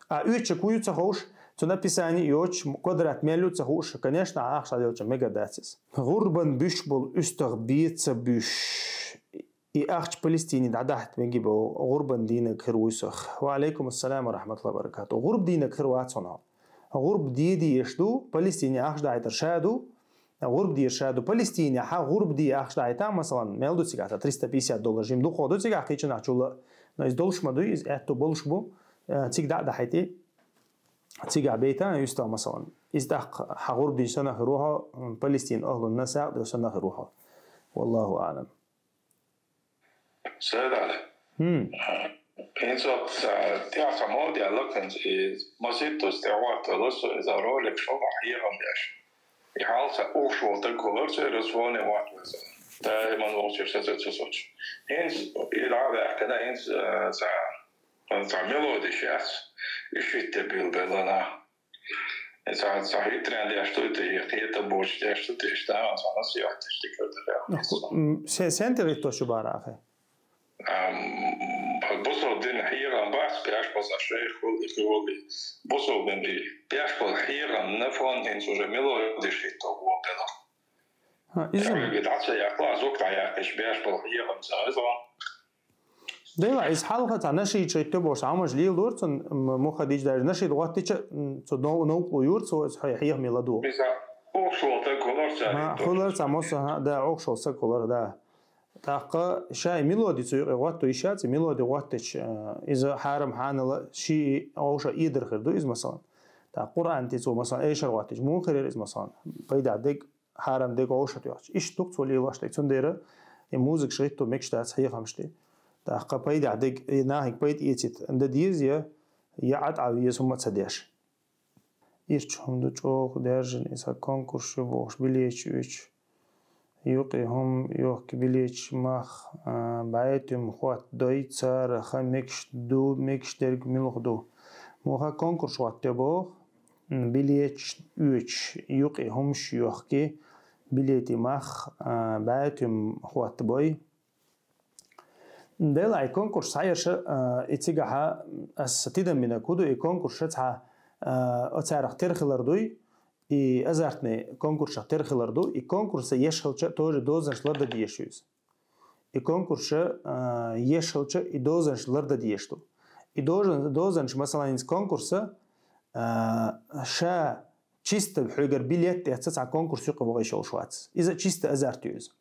А уьйча куй ца ховш, цун описание йоч, квадрат мел ю ца хууш, конечно, ахша делча мега дацис. ГӀурбан буьш бол уьстагӀ беца буьш. И ахча Палестине дӀадахьт меги бо, гӀурбан дийнаг хир вуй сох. Ва алейкум ассалам ва рахматуллахи ва баракату. ГӀурб дийнаг хир вац хьуна. ГӀурб де диеш ду, Палестине ахча дайтар ша ду, гӀурб дийр ша ду. Палестине хьа гӀурб ди ахча дайта, масалан, мел ду цигахь, триста пятьдесят доллар жим духо ду цигахь кхичанахь чула. Но из долуш ма дуй, из аьтту болуш бу, э, цига дӀа а дахьайти, цигахь бейта, юста, масалан. Из тӀаккха хьа гӀурб ди санахи рухьо, м, Палестин ахлунна сагӀ ду санахи рухьо. Валлаху аълам. Седали. ХӀм. ХӀинца вот, а, тӀехь ца мода яьлла хӀинца и маситтус тӀе ватталла со иза ролик шо ма хьехам деш. И хьалца ухуш волу таг хулар церан звоне ватталла. Даиман волчуьра саца ца соцу. ХӀинца и дӀа а ваьккхина, хӀинца, а, ца, ца мелодиш яц, и шитте билбелла нах. Ца, ца хитрен деш ду те, кхета боч деш ду те, ишта, ца насихьат деш дика дара. М, се-, сен тӀе гӀиттош ю бара ахи? Ам, бусул дин хьехам бац, беш база шайх хул, и хул и. Бусул дин и беш бол хьехам на фон, хӀинца уже мелодиш хитто гӀо бела. Ха, иза. Хьоьга дӀа ца яккха, зук дӀаяккхаш, беш бол хьехам ца иза. Дела, иза хьалха ца нашид шайтта бош, амаш лил дур цун, м, муха дич даже. Нашид гӀоттича, м, цу нов-, новкъу юр, цу, цу хье-, хьехам ила ду. Иза ухшул таг хулар ца Ха, хитто. Хулар ца мосса, ха, да, ухшул саг хулар, да. ТӀаккха шай мелоди цу юкъе гӀотту ишац, мелоди гӀоттич, э, иза хьарам хьанала ши овша идар хир ду иза, масалан. ТӀаккха Къуръан ти цу, масалан, эшар гӀоттич, мун хирир иза, масалан. Пайда дег, хьарам дег овша тӀехч. Иш тук цу лилаш дег. Цундера и музык шитту мекш дац хьехамшти. ТӀаккха пайда дег, и нахик пайда эцит, да деза я, я атӀав еза хӀума ца деш. Ирчу хӀума ду чӀогӀа даьржина иза конкурс ю бохуш билеташ оьцу. Юкъе хӀума йохки билеташ мах, а, бӀе туьма хӀотта дой, цара ха мегаш ду, мегаш дерг муьлха ду. Муха конкурс хӀотта боху, м, билеташ оьцу, юкъе хӀумаш йохки, билети мах, а, бӀе туьма хӀотта бой. Дела и конкурс схьаерша, а, и цигахьа аса тидам бина куду, и конкурс ша цхьа, а, оцарах тера хилар дуй, и азартный конкурсах тера хилар ду, и конкурса еш хилча тоже дозанаш ларда деш ю иза. И конкурса, а, еш хилча и дозанаш ларда деш ду. И дозан-, дозанаш, масалан, из конкурса, а, ша чисто хьуьгар билет эцца цхьа конкурс юкъа вогӀий шолуш вац. Иза чисто азарт ю иза.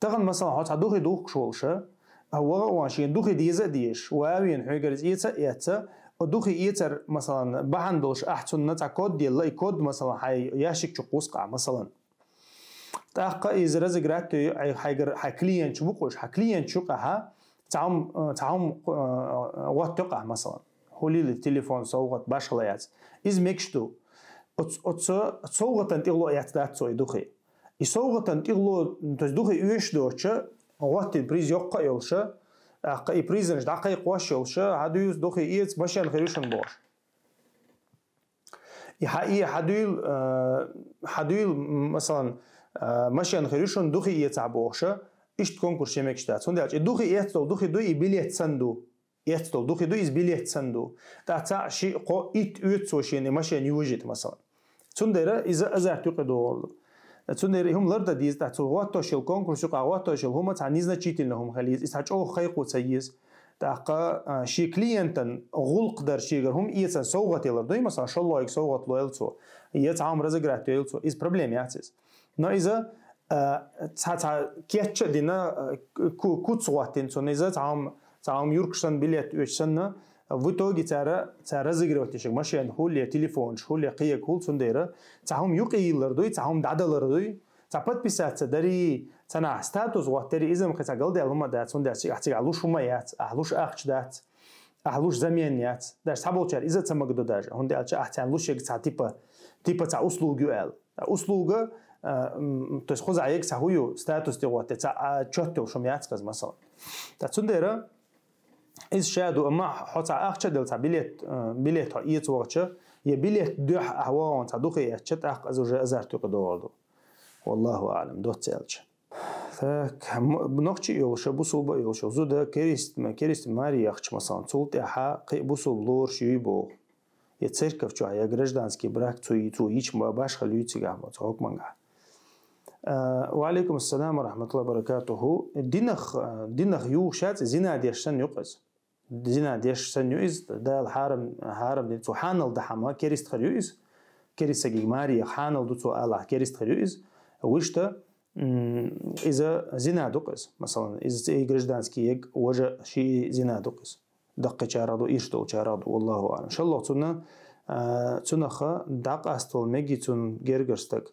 Тахан, масалан, хьо цхьа духи духкуш волуша, а ваха а ван шен духи деза а дезаш, ван вен хьоьгара иза эца а эца, о духи эцар, масалан, бахьана долуш ахь цунна цхьа код делла, и код, масалан, хьай ящик чу кхускъа, масалан. ТӀаккха иза разыграть ю хьай, хьайгара, хьай клиент чу букъуш, хьай клиент чу къаха, цхьа хӀума, цхьа хӀума, э, гӀотту къаха, масалан. Хьулийла телефон, совгӀат, башхала яц. Иза мегаш ду. Оц-, оцу совгӀатан тӀехло яц дац цо и духи. И совгӀатан тӀехло, то есть духи оьшуш доцуша, гӀоттина приз йоккха а йолуша, тӀаккха и призанаш дӀакхайкхош йолуша, хьан дуьйцу духи эца машен хир ю шуна бохуш. И хьан, и хьан дуьйла, а, хьан дуьйла, м-, масалан, а, машен хир ю шуна духи эцахь бохуша, иштта конкурс шен мегаш дац. ХӀунда аьлча и духи эцдолу духи ду, и билет санна ду. Эцдолу духи ду, иза билет санна ду. ТӀаккха цхьаъ, шиъ, кхоъ, итт оьцу цо шена и машен йожийта, масалан. Цундела иза азарт юкъа догӀур ду. Цундела и хӀума лардан деза, тӀаккха цу гӀоттошъелла конкурс юкъа гӀоттошъелла хӀума цхьа незначительно хӀума хила еза, иза цхьа чӀогӀа кхайкхо ца еза. ТӀаккха, а, шен клиентан гӀуллакх дар шегара хӀума эцан совгӀат ялар дуй, масалан, шолгӀа йолу совгӀат лойла цо. Я цхьа хӀума разыграть йойла цо. Иза проблема яц иза. Но иза, а, цхьа, цхьа кечча а дина, а, ку-, куц гӀоттина цунна иза, цхьа хӀума, цхьа хӀума юркуш санна, билет оьцуш санна, в итоге цара, цара разыгрывать деш машен хуьлу, я телефонаш хуьлу, я кхиъ хуьлу, цундела цхьа хӀума юкъе йиллар дуй, цхьа хӀума дӀадалар дуй, цхьа подписаться дарий, цхьа нах статус гӀоттарий, иза-м кхин цхьа галдаьлла хӀума дац, хӀунда аьлча ахь цига ахь луш хӀума яц, ахь луш ахча дац, ахь луш замена яц. Даже цхьаболчара иза а ца магадо даже, хӀунда аьлча ахь царна луш ерг цхьа типа, типа цхьа услуга ю аьлла. Услуга, а, м, то есть кхузахь ерг цхьа хӀу ю, статус тӀе гӀоттар, цхьа, а, чот йолуш хӀума яц хаза, масалан. ТӀаккха цундела иза ша ду, амма хьо цхьа ахча а делла, цхьа билет, а, билет хьо эца вахча, я билет дуьхьа ахь вахана цхьа духи эцча, тӀаккха иза уже азарт юкъа догӀур ду. Валлаху аълам, доцца аьлча. Так, м-, нохчи а йолуша, бусулба а йолуша, зуда керист-, керист маре яхча, масалан, цул тӀаьхьа кхин а бусулба лоруш юй боху. Я церковь чохь, я гражданский брак цу, цу йича ма башха луьйцигахь ма цу хьукмангахь. А, ва алейкум ассалам ва рахматуллахи ва баракатуху. Динах, а, динах юхуш яц, зина деш санна юкъа иза. Зина деш санна ю иза, Дала хьарам, хьарам дина цо хьанал дахьама, керист хир ю иза. Керист сагиг маре яха хьанал ду цо алахь, керист хир ю иза. Вуьшта, м, иза зина ду-кх иза. Масалан, иза цӀе гражданский ерг, важа шиъ зина ду-кх иза. Даккхийчарах ду, ирш долчарах ду, валлаху аълам. ШоллагӀа цунна, а, цунаха дӀакъаставала мегий цунна гергара стаг.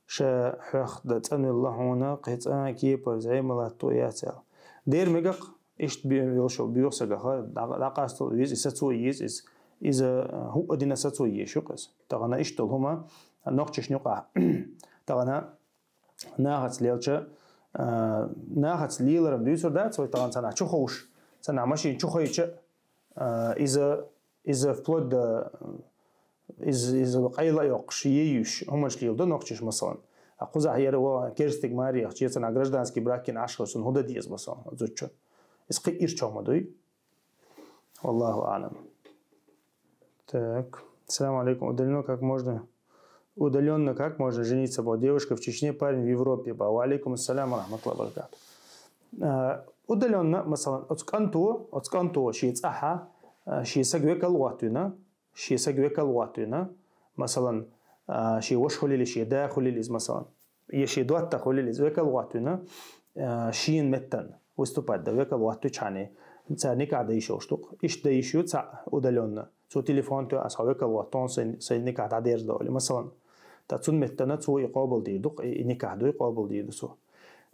Ша хьох дан цӀанвелла хьуна, кхин цкъа кепара зӀе ма латто яц аьлла. Дера мегакх, иштта бе-, велшо боьха сагаха, дӀа-, дӀакъаставала веза, и сацо еза иза. Иза, а, хӀуъа дина сацо езаш ю-кх иза. Тахана иштта долу хӀума нохчашна юкъахь. Тахана нахаца лелча, а, нахаца леларан дуьйцур дац вай, тахана цхьанхьа чу ховш, цхьанхьа машина чу хойча, а, иза, иза вплоть до, иза, иза къайла а йоккхуш, е юьйш, хӀуманаш леладо нохчаша, масалан. А кхузахь яра ван керстиг маре яхча, я цхьанхьа гражданский брак йина Ӏаш хир, цунна хӀун дан деза, масалан, зудчо? Иза кхин ирча хӀума дуй? Валлаху аълам. Так. Ассаламу алейкум. Удаленно как можно, удаленно как можно жениться? Была девушка в Чечне, парень в Европе. Была. Ва алейкум ассалам ва рахматуллахи ва баракатух. А, удаленно, масалан, оцу кӀанто, оцу кӀанто шен цӀахьа, а, шен саг векал гӀоттавина, шен саг векал гӀоттавина, масалан, а, шен ваша хуьлийла, шен да хуьлийла иза, масалан. Я шен доттагӀа хуьлийла иза, векал гӀоттавина, а, шена меттана выступать дан векал гӀоттуьйту хьуна, цара никахь дан йиш йолуш ду-кх. Иштта дан йиш ю цхьаъ удаленно. Цо телефон тоьхна, ас хьо векал гӀотту, сайн, сайн никахь дӀадерзадо, олий, масалан. Ткъа цунна меттана цо и къобалдийр ду-кх, и, и никахь ду, и къобалдийр ду цо.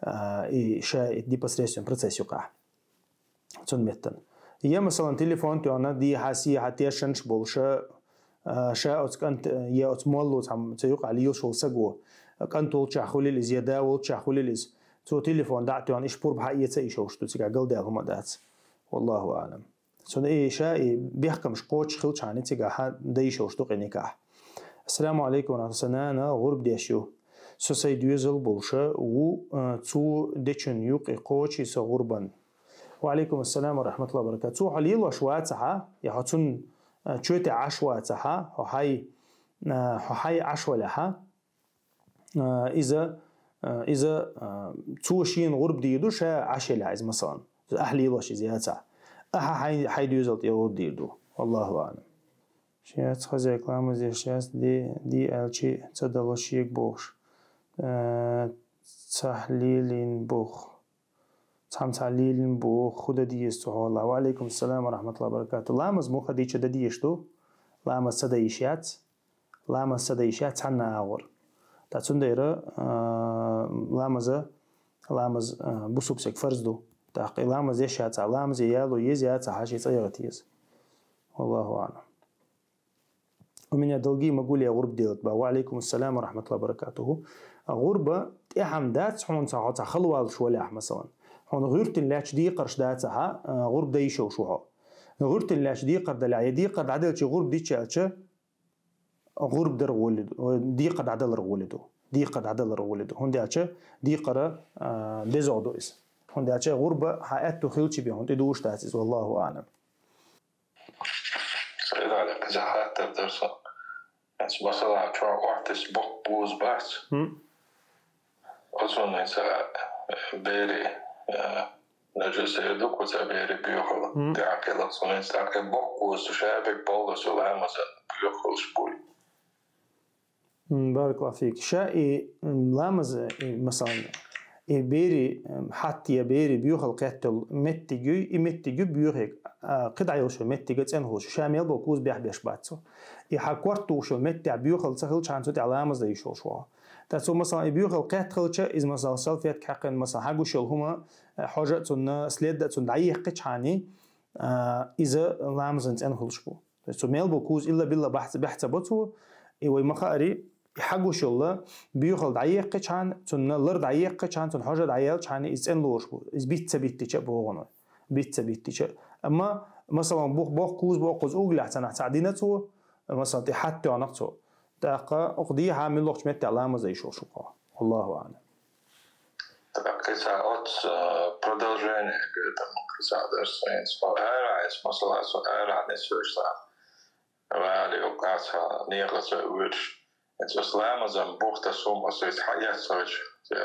А, и ша и непосредственно процесс юкъахь. Цунна меттана. Я, масалан, телефон тоьхна, дехьа-сехьа тешанаш болуша, а, ша оцу кӀант-, я оцу молло цхьа, цу юкъахь лелаш волу саго, кӀант волчохь хуьлийла иза, я да волчохь хуьлийла иза, цо телефон дӀа а тоьхна, иштта пурба хьаэца йиш йолуш ду, цигахь галдаьлла хӀума дац. Валлаху аълам. Цунна и ша и бехкамаш кхочуш хилча хьуна, цигахь дан йиш йолуш ду-кх и никахь. Ассаламу алейкум ва рахматуллахи. Сан нана гӀурба деш ю. Со сайн доьзал болуша ву, а, цу дечун юкъе кхочий со гӀурбан. Ва алейкум ассалам ва рахматуллахи ва баракатух. Цо хьо лелош вацахьа, я хьо цунна, а, чоь тӀе Ӏаш вацахьа, хьо хьай, а, хьо хьай Ӏаш валехьа, а, иза, а, иза, а, цо шена гӀурба дийр ду, ша Ӏаш елехь иза, масалан. Ахь лелош иза яцахь. Ахьа хьай, хьай доьзал тӀе гӀурба дийр ду. Валлаху аълам. Шаьц хаза рекламу деш, шаьц де, де аьлчи ца дало шега бохуш. Э, Цхьа лелийна бух. Цхьамма цхьа лелийна бух, хӀу дан деза цу хьолахь? Ва алейкум салам ва рахматуллахи ва баракатух. Ламаз муха дича дан дезаш ду? Ламаз ца дан йиш яц? Ламаз ца дан йиш яц цхьанна агӀор. ТӀаккха цундела, а, ламаза, ламаз, а, бусалба сага фарз ду. ТӀаккха и ламаз деш яц, а ламазе яло еза яц, а хьаши цӀа ягӀа еза. Валлаху аълам. У меня долги, могу ли я гӀурба делать? Ба, ва алейкум ассалам ва рахматуллахи ва баракатуху. ГӀурба тӀехьам дац хьуна цхьа, хьо цхьа халвалаш валехь, масалан. Хьуна гӀуьртина лаьча декхарш дацахьа, а, гӀурба дан йиш йолаш ву хьо. ГӀуьртина лаьча декхар далехь, я декхар дӀаделча гӀурба дича аьлча, гӀурба дар гӀоли ду, ой, декхар дӀадалар гӀоли ду. Декхар дӀадалар гӀоли ду. ХӀунда аьлча декхара, а, дезагӀа ду иза. ХӀунда аьлча гӀурба хьа аьтту хилча бе хьуна тӀедуш дац иза, валлаху аълам. Сайдали, кхузахь хаттар дар сан. Эс масала чохь охьатесса боккха кхуза бац. ХӀм. Оцунна ца бери, э, нажас эр ду, кху ца бери буьйхал. ХӀм. ТӀаккха оцунна ца тӀаккха боккха кхуза ша бе полностью ламазан буьйхалш буй. М, баракаллаху фик. Ша и, м, ламаз, и, масалан, и бери, м, хьатта я бери буьйхал кхеттал меттиг юй, и меттиг ю буьйхе, а, кхидӀа йолчу меттига цӀена хуш. Ша мел бо кхуза бехь беш бац цо. И хьа корта тухуш йолу меттехь буьйхал ца хилчхьана цу тӀехь ламаз дан йиш йолуш ву. Ткъа цо, масалан, и буьйхал кхетта хилча, иза, масалан, салфетка хьаькхина, масалан, хьагуш йолу хӀума, э, хьожа а цунна, следда а цунна дӀаехкхичхьана, а, иза ламазан цӀена хуьлуш бу. То есть цу мел бу кхуза илла-билла бахьца, бехь ца бо цо, и вай ма хаари, и хьагуш йолла, буьйхал дӀаеккхичхьана, цунна лар дӀаеккхичхьана, цунна хьожа дӀаелчхьана, иза цӀена лоруш бу. Иза битта ца биттича а богӀун вай. Битта ца биттича а. Амма, масалан, бух-, боккха кхуза боккхуза угулехь цанахь цхьаъ дина цо, масалан, тӀе хьатта тоьхнах цо. ТӀаккха укх дехьа муьлххачу меттехь ламаз дан йиш йолуш ву кхо. Аллаху аълам. Так, кхин цхьа оццу, а, продолжение, говорит, там, кхин цхьа дарс вайна. Со ара, эс масала, со ара нисвеш цхьа. Вали, юкъа цхьа, некъа ца вуьрш. Эс ас ламазан бухта сум, ас эс хьаэццалаш.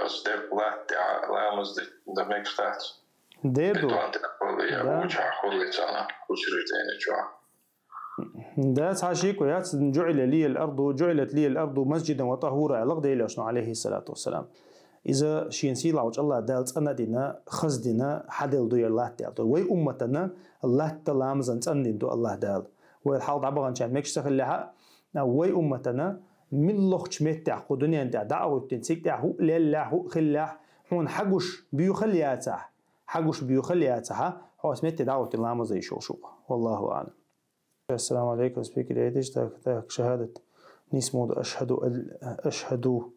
Ас дерг латта, а, ламаз ди, да мегаш дац. Дер ду. Бетон тӀе хуьлу, я Да. Уча хуьлу цхьана, учреждение чохь. Да, цхьа шеко яц, «جعل لي الأرض، جعلت لي الأرض مسجدا وطهورا», аьлла Делан Элчано, алейхиссалату вассалам. Иза шен сийлахьчу Аллах Дала цӀана а дина, хаза дина, хьаделла ду яра латта аьлла. Вай умматана латта ламазан цӀандина ду Аллах Дала. Вай хьалха дӀабаханчарна мегаш ца хиллехьа, вай умматана муьлххачу меттехь кху дуьнен тӀехь дӀа а гӀуьттина, цига тӀехь хӀуъа леллехь, хӀуъа хиллехь, хьуна хьагуш буьйхал яцахь, хьагуш буьйхал яцахьа, хьо ас метте дӀа а гӀуьттина ламаз дан йиш йолуш ву. Валлаху аълам. Ассаламу алейкум, спикер Эдиш. Так, так, шахадат. Нисмуд, ашхаду ал-, ашхаду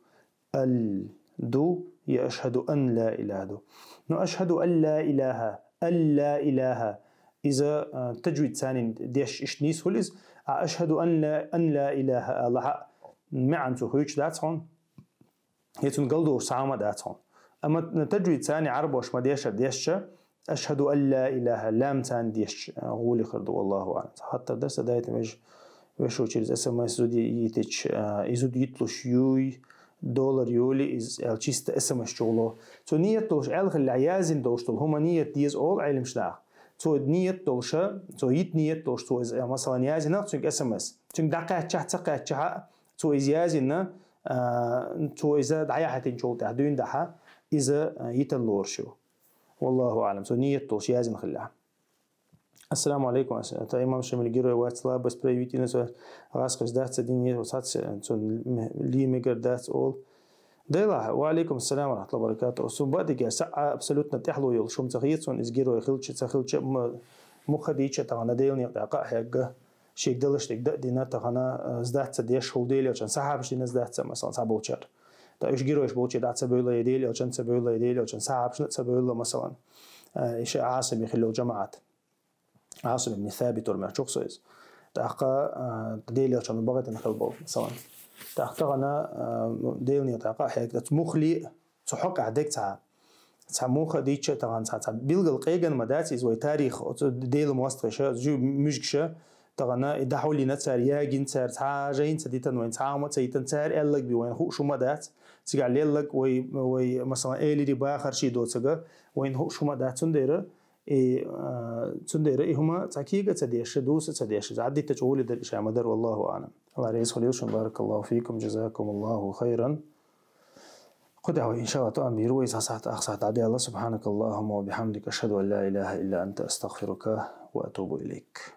ал ду, я ашхаду ан ла иляха ду. Ну, ашхаду ан ла иляха, ан ла иляха. Иза, а, таджвид царнин деш иштта нийса хуьлу иза. А ашхаду ан ла, ан ла иляха алахьа, маьӀан цу хуьйцуш дац хьуна. Я цунна галдолуш цхьа хӀума дац хьуна. Амма таджвид царна Ӏарбош ма дешар дешча, «Ашхаду ан ла иляха», лам царна дешча, а, гӀоле хир ду, валлаху аълам. Цхьа хаттар дар сан дайта веш-, вешочуьра иза эс эм эс зуда йитича, а, и зуда йитлуш юй, доллар йолий иза, аьлла чисто эс эм эс чугӀало. Цо ниет долуш аьлла хиллехь, яздина долуш долу хӀума ниет деза олу Ӏеламнаха. Цо ниет долуша, цо йита ниет долуш, цо иза, масалан, яздинарг цуьнга эс эм эс. Цуьнга дӀакхаьччахь, ца кхаьччахь а, цо иза яздина, а, цо иза дӀаяхьийтинчул тӀаьхьа дуьйна дахьа, иза, а, йитан лоруш ю. Валлаху аълам, цо ниет долуш яздина хилла. Ассаламу алейкум, ас-, это имам Шамиль герой вац, слабость проявить, и называет гӀаскхаш дац, ца дин нет, сац, цо лимигар дац ол. Дела, ва алейкум ассалам ва рахматуллахи ва баракатух. Сун бадиге са а абсолютно тӀехьло йолу шум ца хецун, из герой хилча, ца хилча, м-, муха дийча тахана Делан некъа тӀе къа хьегга. Шега далаш дерг да а дина, тахана, э, сдаться деш, хӀул Делан Элчан сахьабаш дина сдаться, масалан, цхьаболчар. Та уьш геройш болчий дӀа ца бевлла, я Делан Элчан ца бевлла, я Делан Элчан сахьабашна ца бевлла, масалан, э, иша Ӏасами хилла жамаӀат. Ӏасам ибн Сабит вара мехчух со иза. ТӀаккха, э, Делан Элчан багӀатина хила болу, масалан. ТӀаккха тахана, э, Делан некъа тӀе къа хьегда, мухли, цу хьокъехь дерг цхьа, цхьа муха дийча а тахана, цхьа, цхьа билггал къеган ма дац иза вай тарих, оцу Делан мостагӀаша, жу-, муьжгаша, тахана и дӀахьулйина цара, ягийна цара, цхьа а жайна ца дитан вайна, цхьа а хӀума ца йитан цара аьллаг би вайна хууш хӀума дац. Цигахь леллаг вай, вай, масалан, элири бахарший доцага, вайна хууш хӀума дац. Цундела и, а, цундела и хӀума цхьа кега а ца деш, дуса а ца деш, иза Ӏаддитачу гӀули дара, иша ма дара, валлаху аълам. Алла реза хуьлийла шун, баракаллаху фикум, джазакумуллаху хайран. Кхы дӀа вай, иншааллахӀ, тоам бийр вай, цхьа сахьат, ах сахьат дӀадаьлла. سبحانك اللهم وبحمدك، أشهد أن لا إله إلا أنت، أستغفرك وأتوب إليك.